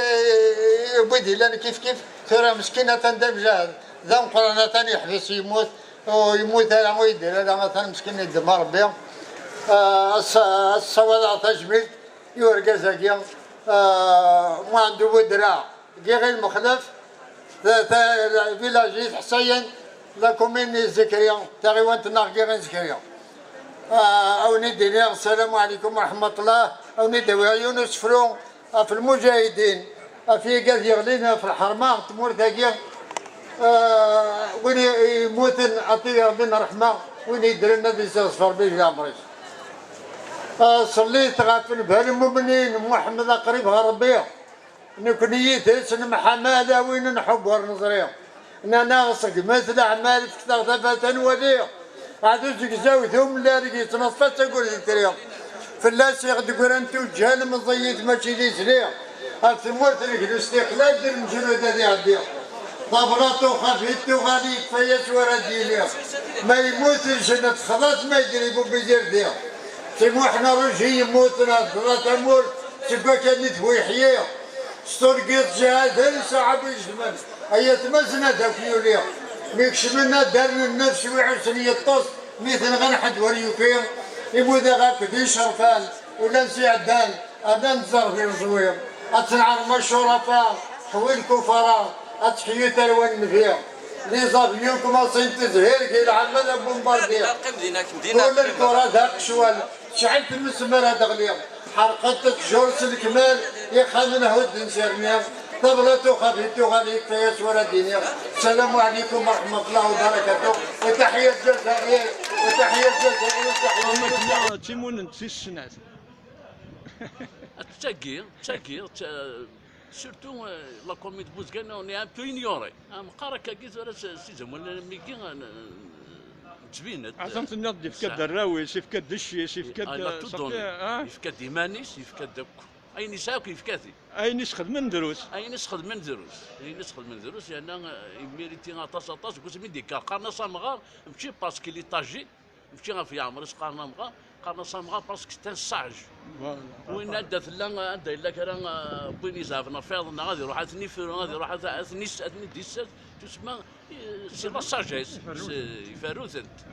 i wid yellan kif kif, tura meskin atan d amjahed, d ameqqran atan yeḥbes yemmut, ur yemmut ara, ur yeddir ara, atan meskin yeddem Rebbi. Ah, as- as-ssawaleɣ tajmilt i urgaz-agi, ah, Muɛend Ubudraɛ. Giɣil Mexlef, ta- ta- village At Ḥsayen, la commune n Zikri, taɣiwant-nneɣ Giɣil n Zikri. Ah, a wen-id-iniɣ ssalamu ɛlikum wa ṛeḥmatullah, a wen-id-awiɣ yiwen usefru ɣef lmujahidin, ɣef yigad yeɣlin ɣef lḥerma n tmurt-agi, ah, win i-, yemmuten ad t-yerr di ṛṛeḥma, win yeddren ad yesseɣzef Ṛebbi di leɛmer-is. Ah, ṣellit ɣef nnbi lmumnin Muḥemmed aqrib ɣer Ṛebbi. Nekni yid-s nemḥamal, a win nḥubb ur neẓri. Nnan-aɣ ṣeggmet leɛmal, fket-aɣ tafat ad nwali. Ɛdu zegzaw d umellal yettneṭṭef-as aggur d itri. Fell-as i ɣ-d-ggran tuǧǧal meẓẓiyit mačči d izli. Ɣef tmurt n glu stiqlal d lmeǧrud ad iɛeddi. Tablaṭ uxaf i tuɣal yekfa-yas wara d-yili. Ma yemmut lǧennet xḍat ma yedri bubbi d irdi. Si Muḥ Naruji yemmut neɣ d tamurt seg wakal-nni tbuyeḥyi. S turgiṭ jihad d ṣaḥab ijdmen, ay atmaten ad akk yuli. Mi kecmen addal n nnefs wi ḥussen yeṭṭes, mi ten-ɣan ḥedd ur yuki. Imudaɣ akk d icerfan, ulan s iɛeddan, rnan zzerb imeẓwi. Ad tenɛerm acurafa, ḥwi lkufara, ad teḥyu tarwa n nnbi. Les avions commencent tezhir, gi lɛamma d abumbardi. Ula lkura d aqecwal. Tecɛel tmes mi ara d-teɣli, ḥerqent ttjur s lekmal, ixxamen hudden s irmi, tablaṭ uxaf i tuɣal yekfa-yas wara d-iniɣ. Ssalamu ɛlikum wa ṛeḥmatullah wa barakatuh, wa taḥya Lǧazayer, wa taḥya Lǧazayer, wa taḥya Lǧazayer. Timunent tis snat. Tagi, tagi, ta-, surtout, euh, la commune de Bouzguene, on est un peu ignoré. Am qqar akkagi tura s, s izamalen am wigi, n-, nettbin-d. Atan tenniḍ-d yefka-d arraw-is, yefka-d cci-s, yefka-d, ah, il a tout donné. Yefka-d iman-is, yefka-d akk. Ayen yesɛa akk yefka-t-id. Ayen i s-xedmen drus. Ayen i s-xedmen drus. Ayen i s-xedmen drus, yerna, eh, imiriti aṭas, aṭas, deg wasmi d-yekker, qqaren-as amɣar, mačči parce qu'il est âgé, mačči ɣef yeɛmer-is qqaren amɣar, qqaren-as amɣar parce que c'est un sage. Voilà. Win anda tella, anda yella kra, euh, n win izeɛfen ɣef wayeḍ-nneɣ, ad iruḥ ad ten-ifru, ad iruḥ ad, ad ten-is-, ad ten-id-issers, tusma, euh, c'est la sagesse, iferru-tent.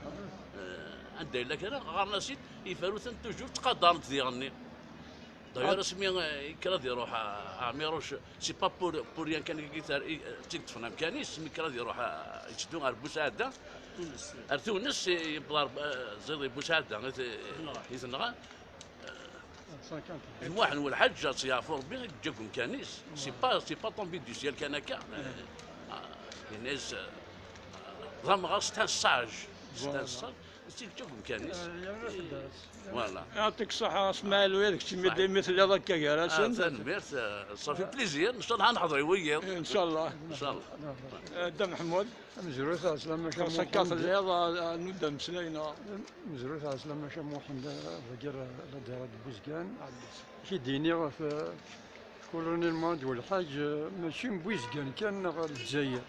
Euh, anda yella kra, ɣɣaren-as-id, iferru-tent toujours, ttqadaren-t diɣenni. D'ailleurs, asmi, euh, yekker ad iruḥ, euh, Ɛmiruc, c'est pas pour, pour rien kan i, i, i, i tt-id-ṭṭfen amkan-is, mi yekker ad iruḥ, euh, yetteddu ar Busɛada, ar Tunes, yewweḍ ar, euh, ẓid i Busɛada, i t-, i t-nɣan. Euh, Muḥend Welḥaǧ, ad tt-yeɛfu Rebbi, i yeǧǧa deg umkan-is. C'est pas, c'est pas tombé du ciel kan akka. Euh, ah, yenna-as, euh, d amɣar, c'est un sage. C'est un sage. Voilà. Voilà. Yeɛṭik ṣṣeḥḥa, a Smaɛil, ula d keččimi daymi telliḍ akka gar-asen. Ah, tanemmirt, euh, ça fait plaisir. Ncallah ad neḥḍer i wiyiḍ. Ncallah. Ncallah. Euh, Dda Meḥmud. Amezruy, ɛeslama-k a Muḥend. Akka telliḍ, a, a, nudda ameslay-nneɣ. Amezruy, ɛeslama-k a Muḥend, a, dagi, a, la dehra d Buzgan. Ad k-id-iniɣ ɣef, a, Colonel Muḥend Welḥaǧ, a, mačči n Buzgan kan neɣ Lezzayer.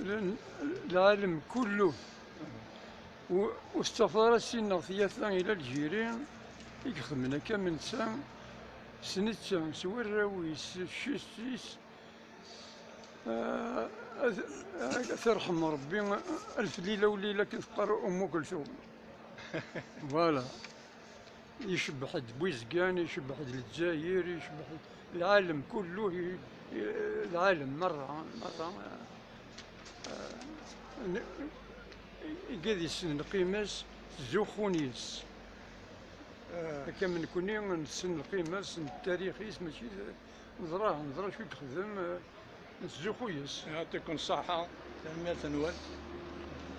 L-, lɛalem kullu. U, ur tettafeḍ ara sin neɣ tlata i l'Algérie i ixedmen akka am netta, s netta, s warraw-is, s cci-s, ah, ad, ad t-irḥem Rebbi, alef lila u lila akken teqqar Ummu Kulthum. Voilà. Icebbeḥ-d Buzgan, icebbeḥ-d Lezzayer, icebbeḥ-d lɛalem kullu, i-, i-, lɛalem merra, merra, eh, n-, igad yessen lqima-s, ttzuxxun yes-s. Akka am nekni nessen lqima-s, n tarix-is, mačči d, neẓra, neẓra acu i yexdem, eh, Nettzuxxu yes. Yeɛṭikum ṣṣeḥḥa. Tanemmirt-nwen.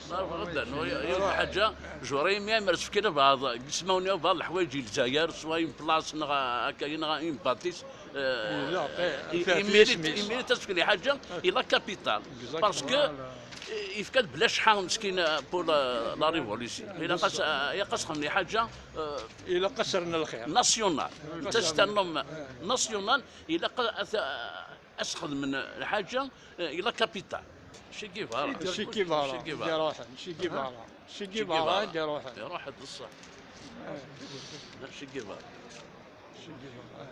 Ma bɣiɣ ad d-rnuɣ yiwet n lḥaǧa, j'aurais aimé mer tefkiḍ baɛḍ n yismawen-iw, baɛḍ leḥwayeǧ i Lezzayer, soit une place neɣ akka, neɣ une bâtisse, euh, imir-it, imir-it ad tefkiḍ lḥaǧa i la capitale. Parce que, euh, yefka-d bla cḥa meskin, euh, pour la, la révolution. Ilaq-as, euh, ilaq-as xedmen lḥaǧa, euh, ilaq-as rren lxir. National. C'est un homme national, ilaq ad, ad, Ad s-xedmen lḥaǧa, eh, i la capitale. Che Guevara. Che Guevara. Che Guevara. Che Guevara. Che Guevara, Che Guevara. Iruḥ-d ṣṣeḥ. Che Guevara. Che Guevara.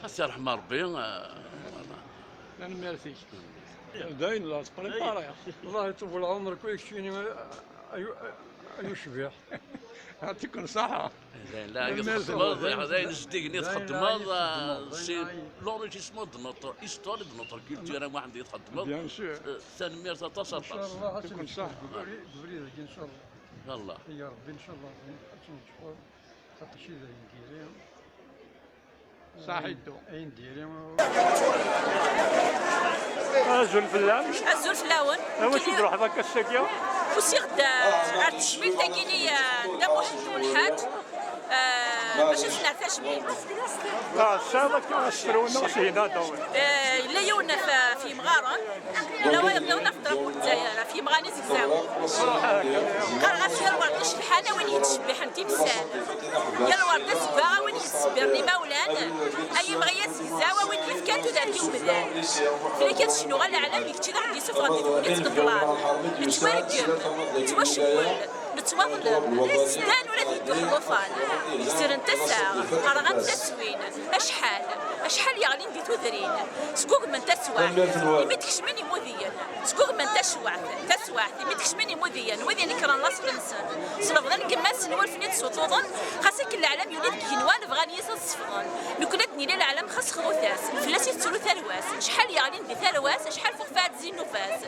Ad t-yerḥem Rebbi, eh, voilà. Tanemmirt-ik. Dayen la tprépariḍ. Allah iṭul ɛemr-ik, ay keččini, ay, ay ucbiḥ. Yeɛṭikum ṣṣeḥḥa. D ayen zeddigen i txeddmeḍ, c'est l'enrichissement de notre histoire et de notre culture, a Muḥend, i txeddmeḍ. Bien sûr. Eh, tanemmirt aṭas, aṭas. Inchallah, ad tmeckeḍ deg ubrid-agi, inchallah. Inchallah. Ya Ṛebbi, inchallah, ad tnejḥeḍ, xaṭer d ayen diri. Saḥitu. Ayen diri. Azul fell-am. Azul fell-awen. Awacu d-truḥeḍ akka ass-agi? Usiɣ-d ar tecmilt-agi-nni n Dda Muḥend Welḥaǧ, bac ad s-nerr tajmilt. Tesɛiḍ akka asefru neɣ syin ad tawiḍ? Yella yiwen ɣef yimɣaren, yella wayeḍ niḍen ɣef drapeau n Lezzayer, ɣef yimɣaren izegzawen. Qqareɣ-as yal werḍ icebḥen a win yettcebbiḥen timsal, yal werḍ azeggaɣ a win yettṣebbiren imawlan, ay imɣi azegzaw a win yefkan tudert i umdan. Fell-ak ad cnuɣ a leɛlam, d kečč i d aɣ-d-yessufɣen di tegnit n ṭṭlam. Nettwargem, nettwacewwel, nettwaḍlem, sdan ula d yedduḥ llufan. Ksren tasa, rɣan taswin. Acḥal, acḥal yeɣlin di tudrin, sgugmen taswaɛt, imi d-kecmen imudiyen, sgugmen taswaɛt, taswaɛt, imi d-kecmen imudiyen, wid inekren laṣel-nsen, s lebḍan n yemma-tsen walfen i d-suṭuḍen, xas akken leɛlam yuli deg igenwan, bɣan yis ad sefḍen. Nekkni ad d-nili leɛlam xas xḍut-as, fell-as i tettru tarwa-s, acḥal yeɣlin di tarwa-s, acḥal fuq fad zi nnuba-s.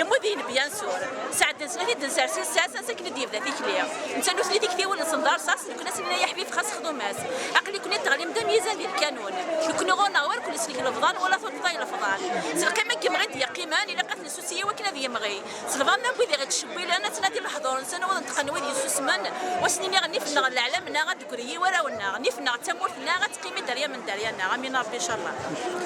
Imudiyen, bien sûr, sɛeddan snat i d-nsers ass-as, ansa akken i d-yebda tikli. Netta nutni tiktiwin-nsen d arṣas, nekkni ad s-nini ay aḥbib xas xdum-as. Aql-iken ad teɣlim d ameyyez di lkanun. Nekkni ɣur-neɣ war kul islik lebḍan wala turṭeḍ ay lefḍan. S lqima n yimɣi d-yeqqimen, ilaq ad t-nessusi i wakken ad yemɣi. S lebɣi n wid i ɣ-ittcewwilen, ad ttnadi lehdur-nsen, u ad neṭqen wid yessusmen, u ad sen-iniɣ nnif-nneɣ d leɛlam-nneɣ ad d-tegri i warraw-nneɣ, nnif-nneɣ d tamurt-nneɣ ad teqqim i dderya n dderya-nneɣ. Amin Ṛebbi, incallah.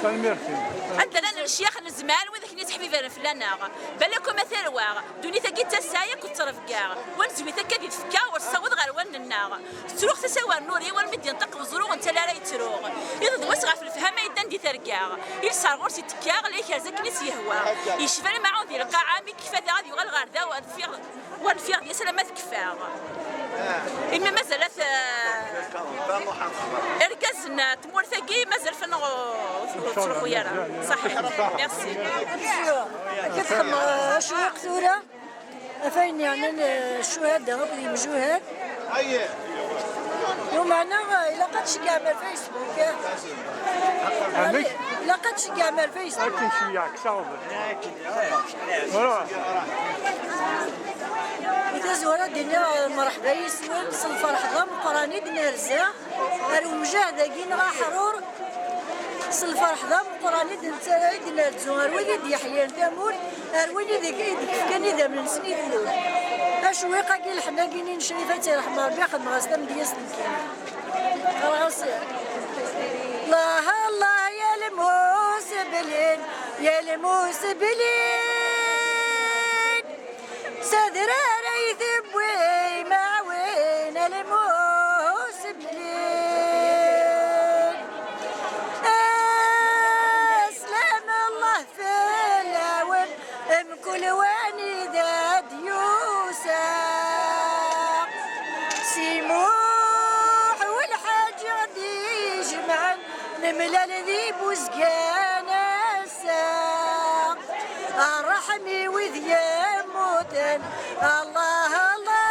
Tanemmirt-im. Anda llan lecyax n zzman, wid akken yettḥibibaren fell-aneɣ. Balak uma tarwa, ddunit-agi d tasa yakk d ttrebga, wa nezwi-t akka di tfekka, ur tessaweḍ ɣer wa nneɣ. Tettruɣ tasa wer nuri, walmi d-yenṭeq weẓru n tala ara yettruɣ. Iḍ d wass ɣef lefhama yeddan di terga, i lsar ɣur-s ittekka, la ikerz akken i s-yehwa. Yecba lmaɛun di lqaɛa, mi yekfa daɣ ad yuɣal ɣer da, ur rfiɣ, ur rfiɣ deg-s alamma tkeffa. Imi mazal at, irgazen n tmurt-agi mazal fell-aɣ ur ttruḥu ara. Saḥit. Merci. Akka txemmeɣ acwiq tura, ɣef ayen yeɛnan, eh, ccuhada akked yimjuhad. Lameɛna, eh, ilaq ad tceggɛem ar Facebook, eh. Amek? Ilaq ad tceggɛem ar Facebook. Akken ceyyeɛ kkseɣ. Ruḥ. Di tazwara ad d-iniɣ, eh, mreḥba yis-wen s lferḥ d ameqqran i d-nerza ar umjahed-agi neɣ aḥrur. S lferḥ d ameqqran i d-nettarra, i d-nerzu ar wid i d-yeḥyan tamurt, ar wid i d-, i d-yefkan idammen-nsen i tlul. Acwiq-agi, lḥenna-agi-nni n Crifa, ad tt-yerḥem Rebbi, xedmeɣ-as tamedyazt nekkini. Qqareɣ-as: Allah, Allah, ya lmuseblin, ya lmuseblin. S adrar ay tewwim aɛwin a lmuseblin. Aslam Allah fell-awen, mkul wanida d-yusa. Si Muḥ u Lḥaǧ i ɣ-d-ijemɛen, nemlal di Buzgan ass-a. Ṛṛeḥm i wid yemmuten, Allah, Allah.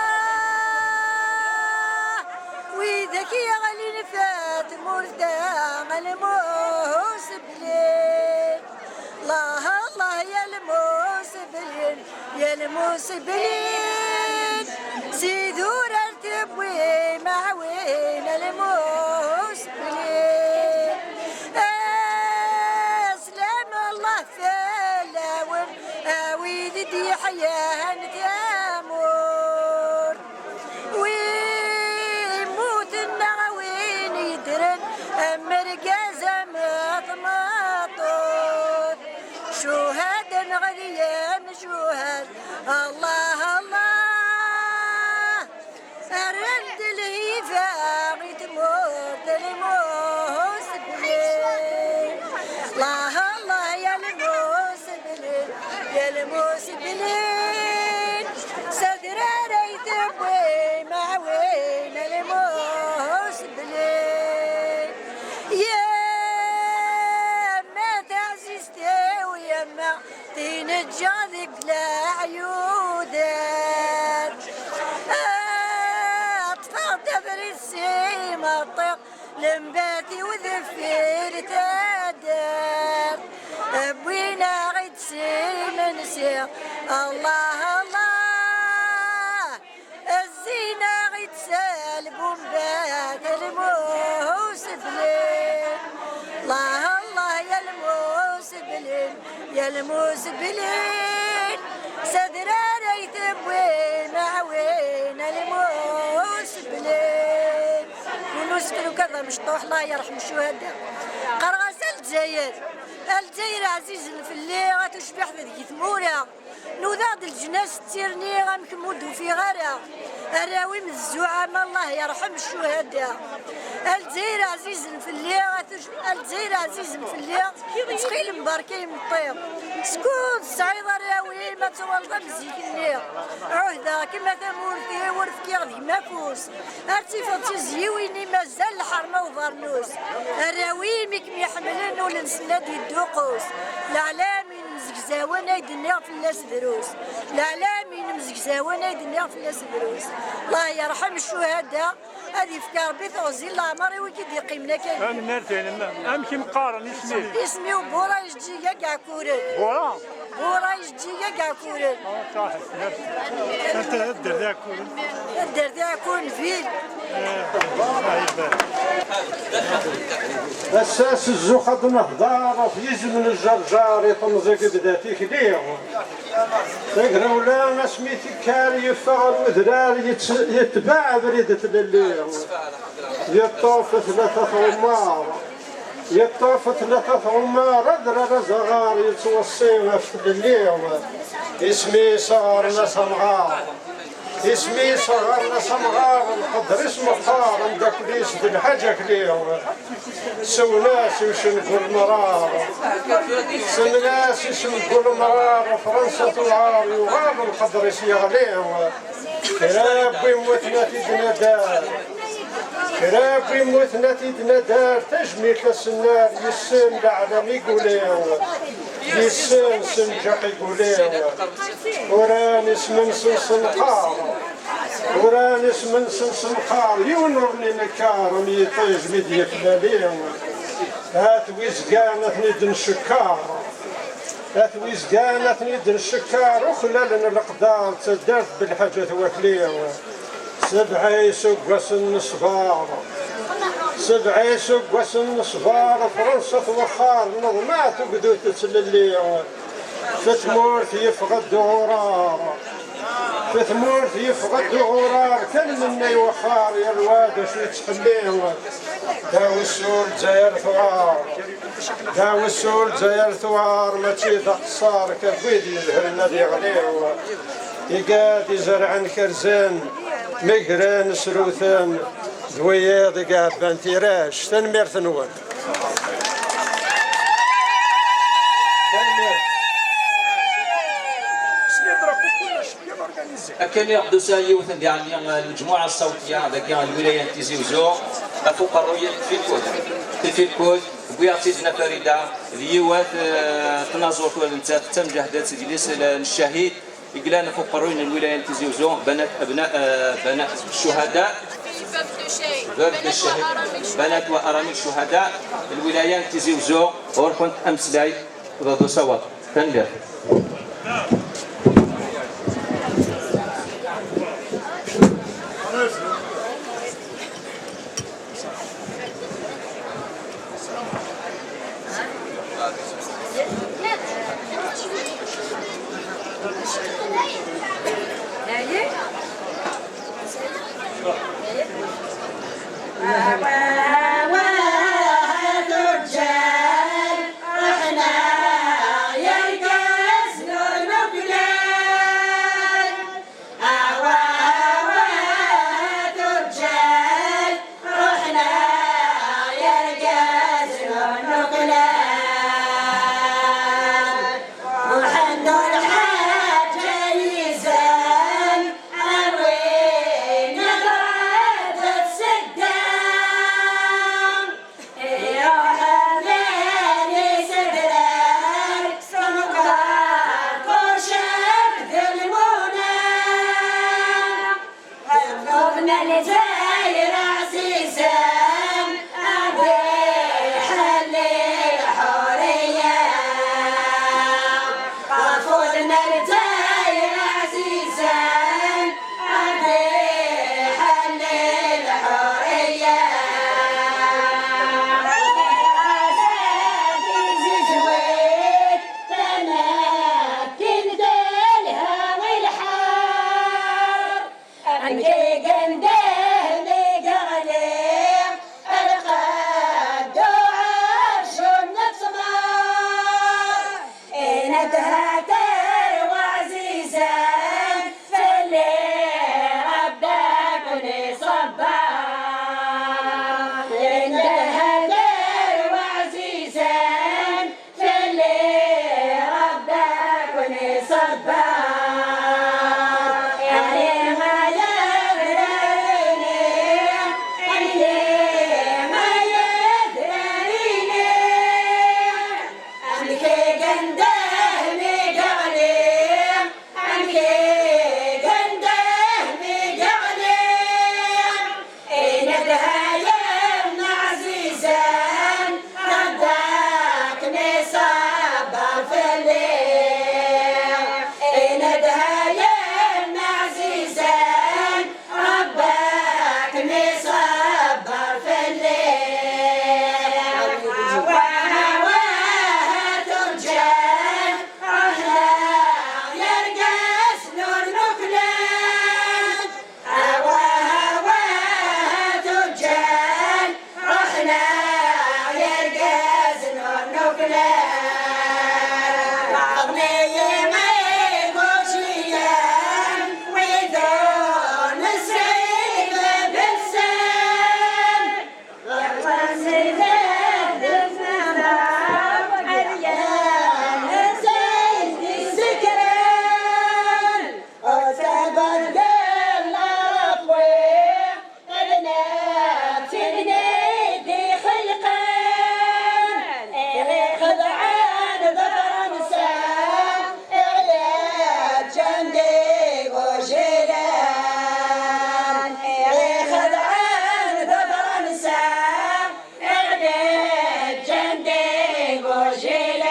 Widak yeɣlin f tmurt-a, a lmuseblin. Allah, Allah, ya lmuseblin, ya lmuseblin. Si durar tewwim aɛwin, a lmuseblin. Aslam Allah fell-awen, a wid i d-yeḥyan tamurt. Wi mmuten neɣ win yeddren, am argaz am tmeṭṭut. Cuhada neɣ d yemjuhad, Allah, Allah. Rran-d lhiba i tmurt n lmuseblin. Allah, Allah, ya lmuseblin, ya lmuseblin. S adrar ay tewwim aɛwin a lmuseblin. Yemma taɛzizt-iw, yemma tineǧǧa deg leɛyudat. Ṭṭfeɣ-d abrid s imeṭṭi, lembat-iw deffir taddart. Wwin-aɣ-id s imensi, Allah, Allah. Umbat a lmuseblin, Allah, Allah, ya lmuseblin, ya lmuseblin, s adrar ay tewwim aɛwin a lmuseblin. Win ur sekru kan d amecṭuḥ, Allah yerḥem ccuhada. Qqareɣ-as a Lezzayer, a Lezzayer ɛzizen fell-i, a tucbiḥt deg tmura. Nudaɣ-d leǧnas d tirni, amek ur d-ufiɣ ara. Arraw-im d zzuɛama, Allah yerḥem ccuhada. A Lezzayer ɛzizen fell-i, a tuj-, a Lezzayer ɛzizen fell-i, ttxil-m berka imeṭṭi. Skud tesɛiḍ arraw-im, ad tuɣaleḍ am zik-nni. Ɛuhdeɣ-kem a tamurt-iw, ur fkiɣ deg-m afus. Ar tifeḍ tizyiwin-im, mazal lḥerma ubernus. Arraw-im i kem-iḥemmlen, ul-nsen ad yedduqus. Leɛlam imzegzawen ay d-nniɣ fell-as drus. Leɛlam imzegzawen ay d-nniɣ fell-as drus. Allah yerḥem ccuhada, ad yefk Rebbi teɣzi n leɛmer i wigi d-yeqqimen akka. Tanemmirt-inem. Amek i m-qqaren isem-ik? Isem-iw Bura Ijeǧǧiga Gaɛkuren. Bura? Bura Ijeǧǧiga Gaɛkuren. Ah, صحيح. Merci. Anta d taddart Iɛkuren? Taddart Iɛkuren ville. Ass-a s zzux ad nehder ɣef yizem n Ǧerǧer i temẓi yebda tikli. Tagrawla asmi tekker yeffeɣ ɣer wedrar yett-, yetbeɛ abrid tlelli. Yeṭṭef tlata tɣemmar. Yeṭṭef tlata tɣemmar, adrar azaɣar yettweṣṣi ɣef tlelli. Isem-is ɣer-s amɣar. Isem-is ɣer-s amɣar, lqedr-is meqqar, ameddakel-is d lḥaǧ akli. Sewlen-as i ucengu lemrar. Sewlen-as i ucengu lemrar, Fransa tuɛar, yuɣal lqedr-is yeɣli. Kra n win wwten ad t-id-nadar. Kra n win wwten ad t-id-nadar, tajmilt asennar, yessen leɛlam i guli. Yessen senǧaq i guli. Uran isem-nsen s nnqar. Uran isem-nsen s nnqar. Yiwen ur nenkeṛ am yiṭij mi d-yetlali. At wi zgan ad ten-id-ncekker. At wi zgan ad ten-id-ncekker, uklalen leqder, d taddart belḥaǧa twakli. Sebɛa iseggasen n ṣṣber. Sebɛa iseggasen n ṣṣber, Fransa twexxar, neḍmeɛ tugdut tettlelli. Fi tmurt yeffeɣ-d uɣurar. Fi tmurt yeffeɣ-d uɣurar, kan menna iwexxar, yal wa d acu yettḥelli. Dawessu Lezzayer tuɣar. Dawessu Lezzayer tuɣar, mačči d aqeṣṣer, kan wid yezhren ad yeɣli. Igad izerɛen kerzen, megren, srewten, d wiyiḍ i iɛebban tirac. Tanemmirt-nwen. Tanemmirt. Akken i ɣ-d-tusa yiwet n diɛelli n lmejmuɛa ṣṣawtiya dagi n lwilaya n Tizi Uzzu, ɣef uqerruy n tfilkut. Tifilkut, wwiɣ-tt-id Nna Farida, d yiwet, eh, tnaẓurt ula d nettat d tamǧahda d tedlis n ccahid, i yellan ɣef uqerruy n lwilaya n Tizi Uzzu, banat, abna, eh, banat ccuhada, bab d ccahid, banat wa arami ccuhada, lwilaya n Tizi Uzzu, ɣur-kent ameslay. Tanemmirt. Ṣṣber, iɛni ma yedrar-ini, iɛni ma yedrar-ini, amek i yendeh mi yeɣli, amek i yendeh mi yeɣli. Inedhayen ɛzizen, Ṛebbi ad kem-iṣebber fell-i. Inedhayen ɛzizen, Ṛebbi ad kem-iṣebber fell-i. Awah, awah, turǧan, ruḥen-aɣ yergazen ur nuklal. Awah, awah, turǧan, ruḥen-aɣ yergazen ur nuklal. Aɣni igujilen, wid ur nesɛi bab-nsen. Yeqqen-d ddefna, ɛeryan-nsen d isekran. Ur ttbeddil leqwi, d netta i d-ixelqen. Iɣ ixedɛen d Fransa, iɣ yeǧǧan d igujilen. Iɣ ixedɛen d Fransa, iɣ yeǧǧan d igujilen.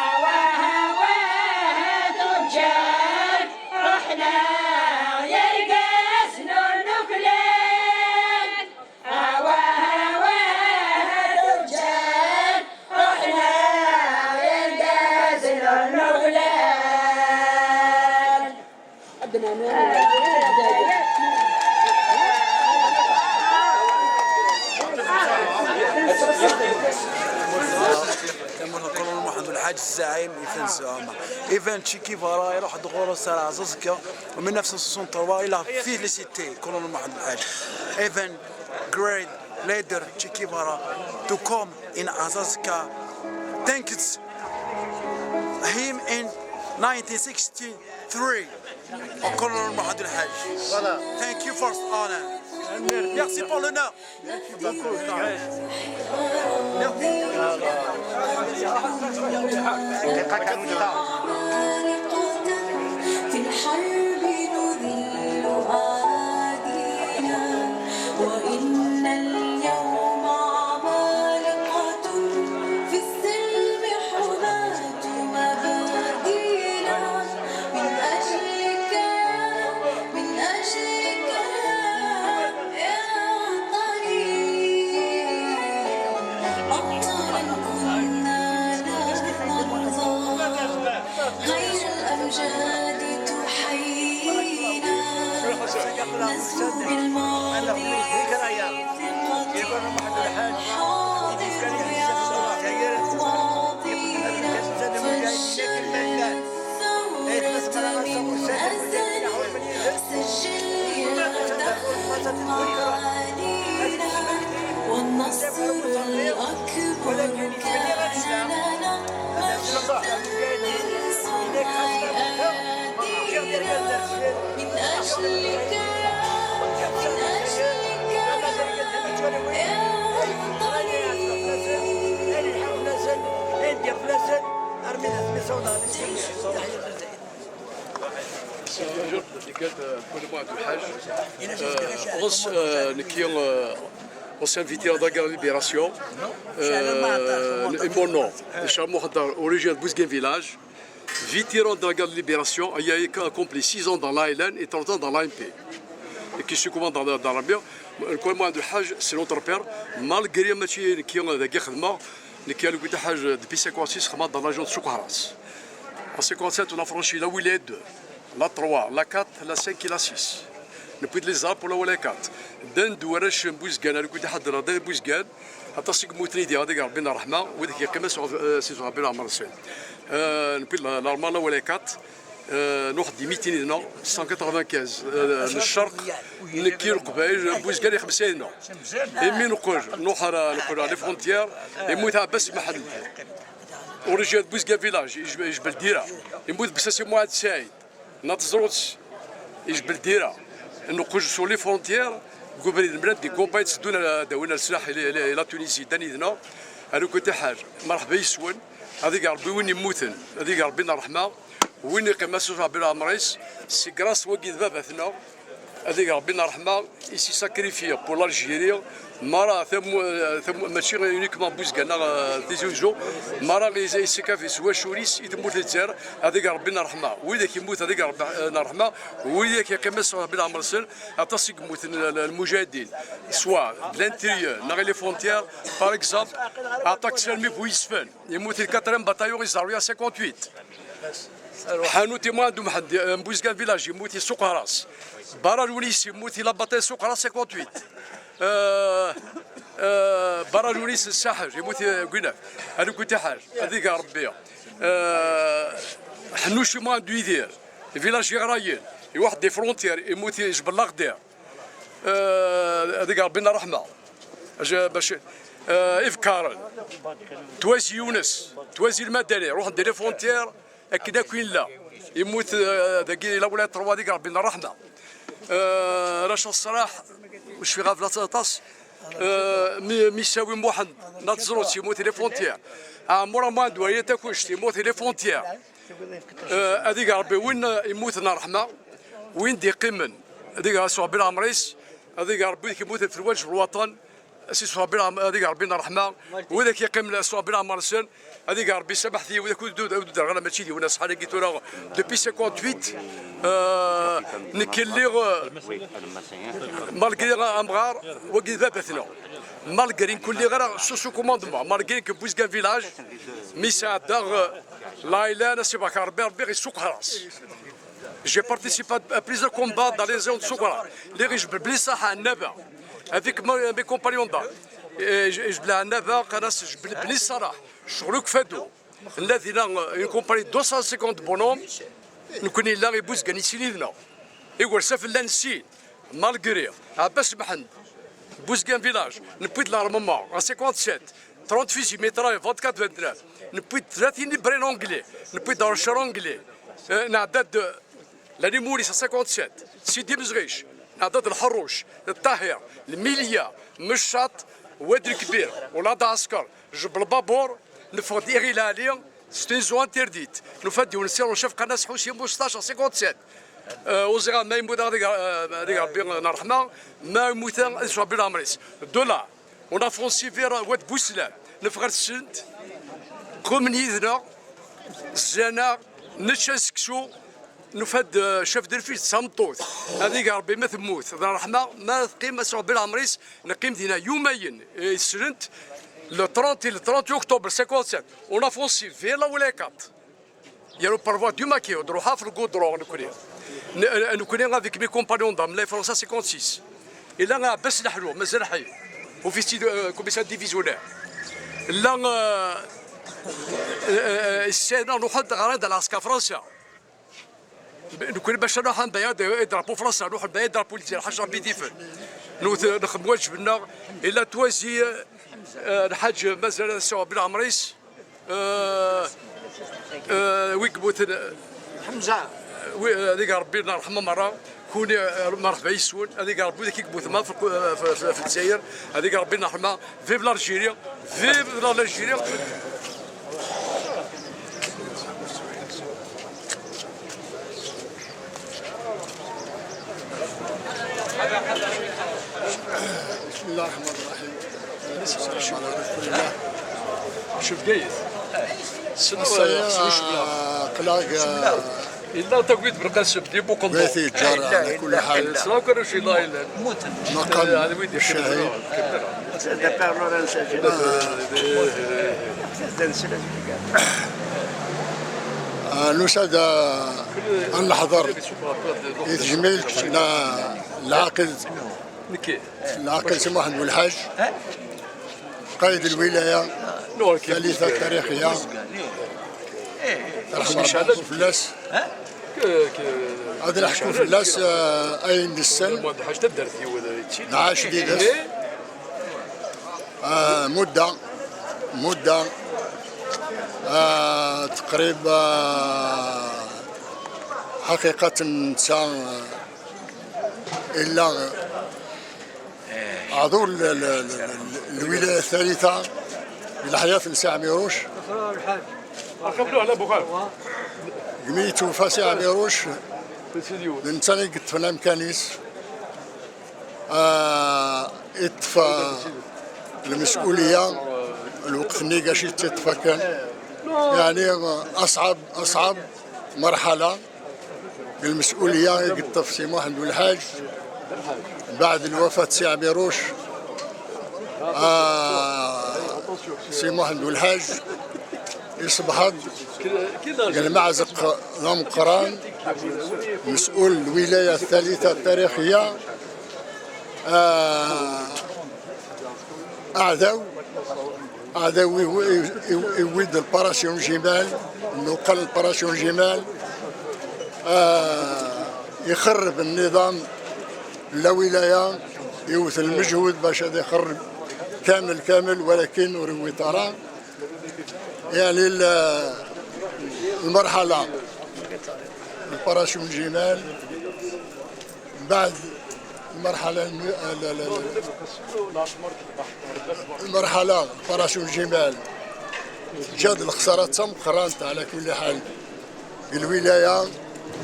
Awah, awah, turǧan, ruḥen-aɣ yergazen ur nuklal. Awah, awah, turǧan, ruḥen-aɣ yergazen ur nuklal. Tamurt n Colonel Muḥend Lḥaǧ, zzaɛim, ifan zzuɛama. Ivan Che Guevara iruḥ-d ɣur-s ar Ɛẓaẓka, en mille neuf cent soixante-trois, il a félicité Colonel Muḥend Lḥaǧ. Ivan, great leader Che Guevara to come in Azazka. Thanks him in nineteen sixty-three. Colonel Mohamed El Hadj. Voilà. Thank you for honor. Merci pour l'honneur. في الحرب نذل أراضينا، وإن اليوم عمالقة في السلم حماة مبادينا. من أجلك يا، من أجلك يا، يا وطني، أبطالا كنا لا نرضى. غير الأمجاد تحيينا، نزهو بالماضي في ثقة. الحاضر يعود ماضينا، فالشمس ثورة من أزل، سجل يا دهر معالينا، والنصر الأكبر كان لنا مجدا لنصنع أيادينا. من أجلك، من أجلك يا وطني. Bonjour, nekki, euh, Colonel Mohamed El Hadj. Euh, ancien, euh, nekki, euh, ancien vétéran de la guerre de libération. Euh, et mon nom, Charles Mohamed, originaire de Bouzguène village. Vétéran de la guerre de libération, ayant accompli six ans dans l'A L N et trente ans dans l'A M P. Et qui suis commandant dans, dans l'armée. Colonel Mohamed El Hadj, c'est notre père. Malgré ma tchie, qui ont des guerres, nekki, Lewid Lḥaǧ, depuis cinquante-six, xedmeɣ dans la région de Souq Ahras. En cinquante-sept, on a franchi la huit, la deux, la trois, la quatre, la cinq et la six. Newwi-d les armes pour la huit et la quatre. Ddan-d warrac n Buzgan, Lewid Lḥaǧ, ddan Buzgan. Aṭas i yemmuten i d-iɣaḍ deg Ṛebbi n ṛṛeḥma, wid i yeqqimen s, euh, si Ṛebbi leɛmeṛ-nsen. Euh, newwi-d la, l'armée la huit et la quatre. Euh, nruḥ-d i mitin-nneɣ, cent quatre-vingt-quinze, euh, n ccerq, nekki Leqbayel, Buzgan ixemsa-nneɣ. Imi neqqel, nruḥ ar, neqqel ar les frontières, yemmut Ɛebbas Meḥend. Origine de Bouzga village, yejbel dira. Yemmut Bessas Muɛad Saɛid. Nna Teẓrut, yejbel dira. Nquj sur les frontières, deg ubrid mlal des campagnes tteddun ad d-awin leslaḥ i la Tunisie, ddan yid-neɣ. Ad nukun tiḥal, merḥba yes-wen. Ad ig Ṛebbi win yemmuten, ad ig Ṛebbi n ṛṛeḥma. Win iqqimen ad s-iṛuḥ Ṛebbi leɛmeṛ-is, si grâce wagi d baba-tneɣ, ad ig Ṛebbi n ṛṛeḥma, i s-isakrifya pour l'Algérie, mara tamu-, tamu-, mačči uniquement Bouzga neɣ, euh, Tizi Uzzu, mara i-, isakrifya s wacul-is i tmurt n Lezzayer, ad ig Ṛebbi n ṛṛeḥma. Widak yemmuten ad ig Ṛebbi, euh, n ṛṛeḥma, widak iqqimen ad s-iṛuḥ Ṛebbi leɛmeṛ-nsen, aṭas i yemmuten l-, l-, lmujahidin, soit de l'intérieur neɣ les frontières, par exemple, aṭak s armi bu yesfan. Yemmut le quatrième bataillon, iẓerwi à cinquante-huit. Ḥanut iman d umḥend, euh, Bouzga village, yemmut i Suqras. Barra Lounis, yemmut i la bataille Suqras cinquante-huit. Euh, euh, Barra Lounis, Saḥel, yemmut i Gwinaf. Ad nukun tiḥal, ad ig Ṛebbi. Euh, Ḥnuc iman d Yidir, village iɣrayen, i waḥed des frontières, yemmut i Jbel Laxdir. Euh, ad ig Ṛebbi n ṛṛeḥma. Aj-, bac, euh, Ifkaren, Twazi Yunes, Twazi Lmadani, ruḥen di les frontières, akken akk yella. Yemmut, euh, dagi la wilaya trois, ad ig Ṛebbi n ṛṛeḥma. Euh, Rac Ṣṣraḥ, ur cfiɣ ɣef la aṭas. Euh, mi, mi Sawi Muḥend, Nna Teẓrut, yemmut les frontières. Ɛemmur Amandu, Ayat Takuct, yemmut les frontières. Euh, ad ig Ṛebbi win, euh, yemmuten ṛṛeḥma, win d-iqqimen, ad ig Ṛebbi leɛmeṛ-is, ad ig Ṛebbi wid yemmuten fi lwaǧeb lwaṭan, ad s-iṛuḥ Ṛebbi leɛmeṛ-, ad ig Ṛebbi n ṛṛeḥma, widak yeqqimen ad s-iṛuḥ Ṛebbi leɛmeṛ-nsen, ad ig Ṛebbi, samaḥet-iyi, widak ur d-, ur d-, ur d-rɣan, mačči d yiwen aṣḥan-agi tura, depuis cinquante-huit, euh, nekk lliɣ, euh, malgré amɣar, wagi d baba-tneɣ. Malgré nekk ur lliɣ ara sous, sous commandement, malgré nekk Bouzga village, mi sɛeddaɣ, euh, Laïlan, ad s-ibarek Ṛebbi, Ṛebbi ɣ-issuqer-as. J'ai participé à plusieurs combats dans les zones de Soukra. Lliɣ ijbel Bni Ṣaḥa, Ɛennaba, avec mes, mes compagnons d'armes. Et ijbel Ɛennaba, qqaren-as ijbel Bni Ṣalaḥ, ccɣel akk Fadu. Nella dinna, euh, une compagnie de deux cent cinquante bonhommes. Nekkni nella i Bouzga i sin yid-neɣ. Igersa fell-aneɣ sin, malgré Ɛebbas Mḥend, Bouzga village, newwi-d l'armement en cinquante-sept, trente fusils mitrailleurs, vingt-quatre vingt-neuf, newwi-d tlatin ibraylen anglais, newwi-d archer anglais, euh, nɛedda-d, euh, la Limouri en cinquante-sept, Sidi Mezɣic, nɛedda-d Lḥerruc, Ṭaher, Lmilya, Meccaṭ, Wadi Lkbir, Ulad Ɛesker, Jebel Babur, neffeɣ-d Iɣil Ɛli, c'est une zone interdite. Nufa-d yiwen si Rochef, qqaren-as Ḥusi Mustac en cinquante-sept. Euh, ur ẓriɣ ma yemmut ad ig, euh, ad ig Ṛebbi n ṛṛeḥma, ma yemmut ad yesɛu Ṛebbi leɛmeṛ-is. De là, on a foncé vers Wad Bouslam, neffeɣ ɣer teslemt, qqumen yid-neɣ, zzan-aɣ, nečča seksu, nufa-d, euh, chef de file d tameṭṭut. Ad ig Ṛebbi ma temmut d ṛṛeḥma, ma teqqim ad yesɛu Ṛebbi leɛmeṛ-is, neqqim dinna yumayen, eh, yeslemt, le trente et le trente octobre cinquante-sept, on a foncé vers la Walakat. Il y a le parvoi du Maquis, ad nruḥ ɣef lgudron nekkni. N-, euh, nekkni avec mes compagnons d'armes, la France cinquante-six. Et là, Ɛebbas Leḥlu, mazal ḥay. Officier de, euh, commissariat divisionnaire. Là, euh, euh, euh, c'est là, nruḥ ɣer da l'Aska Fransa. Nekkni bac ad nruḥ ad nbeyyeɛ drapeau Fransa, nruḥ nbeyyeɛ drapeau Lezzayer, ḥaca Ṛebbi d-ifen. Newwet, nexdem lwaǧeb-nneɣ, illa twazi, euh, lḥaǧ mazal ad yesɛu Ṛebbi leɛmeṛ-is, euh, euh, wi yemmuten, Ḥemza. Wi, euh, ad ig Ṛebbi ṛṛeḥma meṛṛa, kuni, euh, merḥba yes-wen, ad ig Ṛebbi wid akk i yemmuten ma fi, fi, fi, fi Lezzayer, ad ig Ṛebbi ṛṛeḥma, vive l'Algérie, vive l'Algérie. بسم الله الرحمن الرحيم. والصلاة والسلام على رسول الله. شوف جايز. سلام، سلام، شوف، لا. قلاق، آه، إلا تقويت بالقاسم دي بوقندو. بيتي جار على كل حال. سلام كرش الله إلا. مقام يعني ويدي الشهيد. آه، الأستاذ، آه، النحضر. يتجميل، لا، العاقل. العاقل سي محمد بن الحاج، قائد الولاية الثالثة التاريخية. رحمة الله فلاس. هذا نحكوا فلاس، آه، أين السن. عاش ديدس. آه، مدة، مدة. آه، تقريبا، آه، حقيقة نتا، آه، إلا عضو ال-، ال-، ال-، ال-، الولاية الثالثة للحياة في سي عميروش. قبلوه على بوغار. قمي توفى سي عميروش، نتا اللي قلت فينا مكانيس. آه، يطفى المسؤولية، الوقت نيقاش يتطفى كان. يعني، أصعب، أصعب مرحلة المسؤولية يقطف سي محمد الحاج بعد الوفاة سي عميروش. آه، سي محمد الحاج يصبح المعزق لمقران، مسؤول الولاية الثالثة التاريخية. آه، أعداو، أعداو يو-، يو-، يويد الباراسيون جمال، إنه قال الباراسيون جمال، آه، يخرب النظام لا ولاية، يوث المجهود باش هذا يخرب كامل، كامل، ولكن وروي ترى. يعني ال-، المرحلة، الباراسيون جمال، من بعد المرحلة الم-، لا، لا، لا. المرحلة الباراسيون جمال، جاد الخسارة تم قرانت على كل حال، الولاية،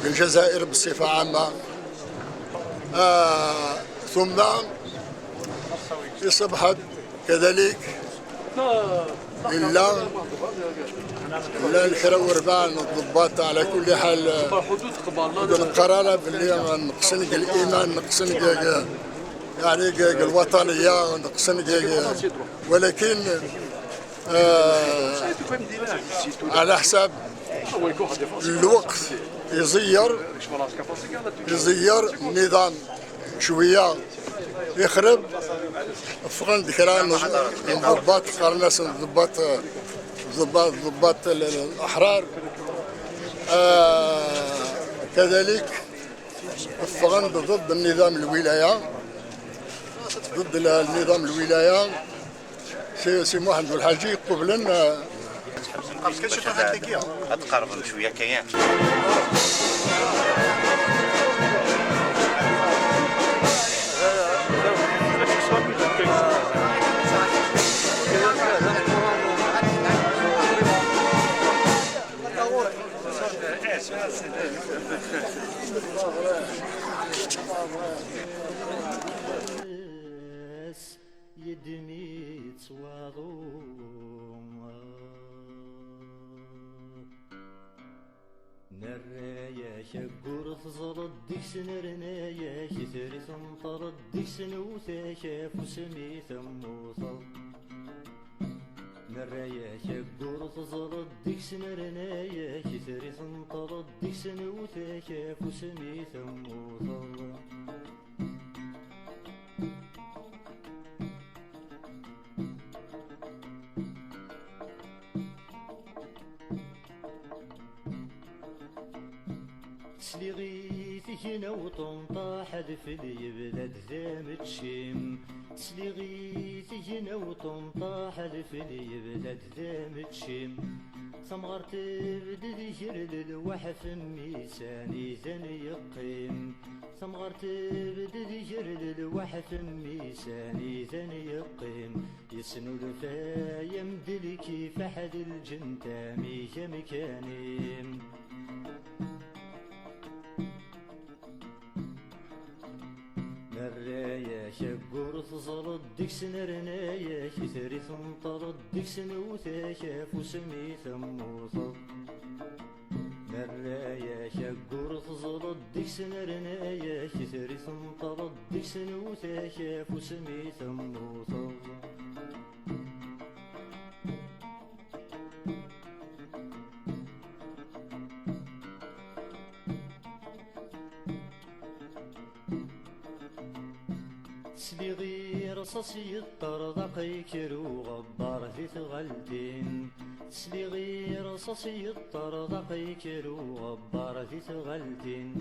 الجزائر بصفة عامة. آه، ثم يصبحت كذلك إلا، إلا الكرا وربان الضباط على كل حال. القرار باللي نقصنق الإيمان، نقصنق يعني الوطنية، نقصنق، ولكن، آه، على حساب الوقت يزير، يزير النظام شوية يخرب. فغن ذكرى الضباط، قرناس الضباط، الضباط، الضباط ال-، ال-، الأحرار. آه، كذلك فغن ضد النظام الولاية، ضد ال-، النظام الولاية. سي، سي محمد الحاجي قبلا، آه، غتقربم شوية كيان. Yedmi-tt waḍu. Nerra-yak aggur, teẓreḍ deg-s, nerna-yak itri, tenṭerḍ deg-s, nwet-ak afus mi temmuteḍ. Nerra-yak aggur, teẓreḍ deg-s, nerna-yak itri, tenṭerḍ deg-s, nwet-ak afus mi temmuteḍ. Sliɣ i tignaw ṭunṭaḥ, adfel yebda-d d ameččim. Sliɣ i tignaw ṭunṭaḥ, adfel yebda-d d ameččim. Tamɣart tebded ger lelwaḥ, f mmi-s anida yeqqim. Tamɣart tebded ger lelwaḥ, f mmi-s anida yeqqim. Yesnulfa-yam-d lkif, aḥd lǧent, amek amkan-im. Nerra-yak aggur, teẓreḍ deg-s, nerna-yak itri, tenṭerḍ deg-s, nwet-ak afus mi temmuteḍ. Nerra-yak aggur, teẓreḍ deg-s, nerna-yak itri, tenṭerḍ deg-s, nwet-ak afus mi temmuteḍ. Sliɣ i rṣas yeṭṭerḍaq, yekker uɣebbar di tɣaltin. Sliɣ i rṣas yeṭṭerḍaq, yekker uɣebbar di tɣaltin.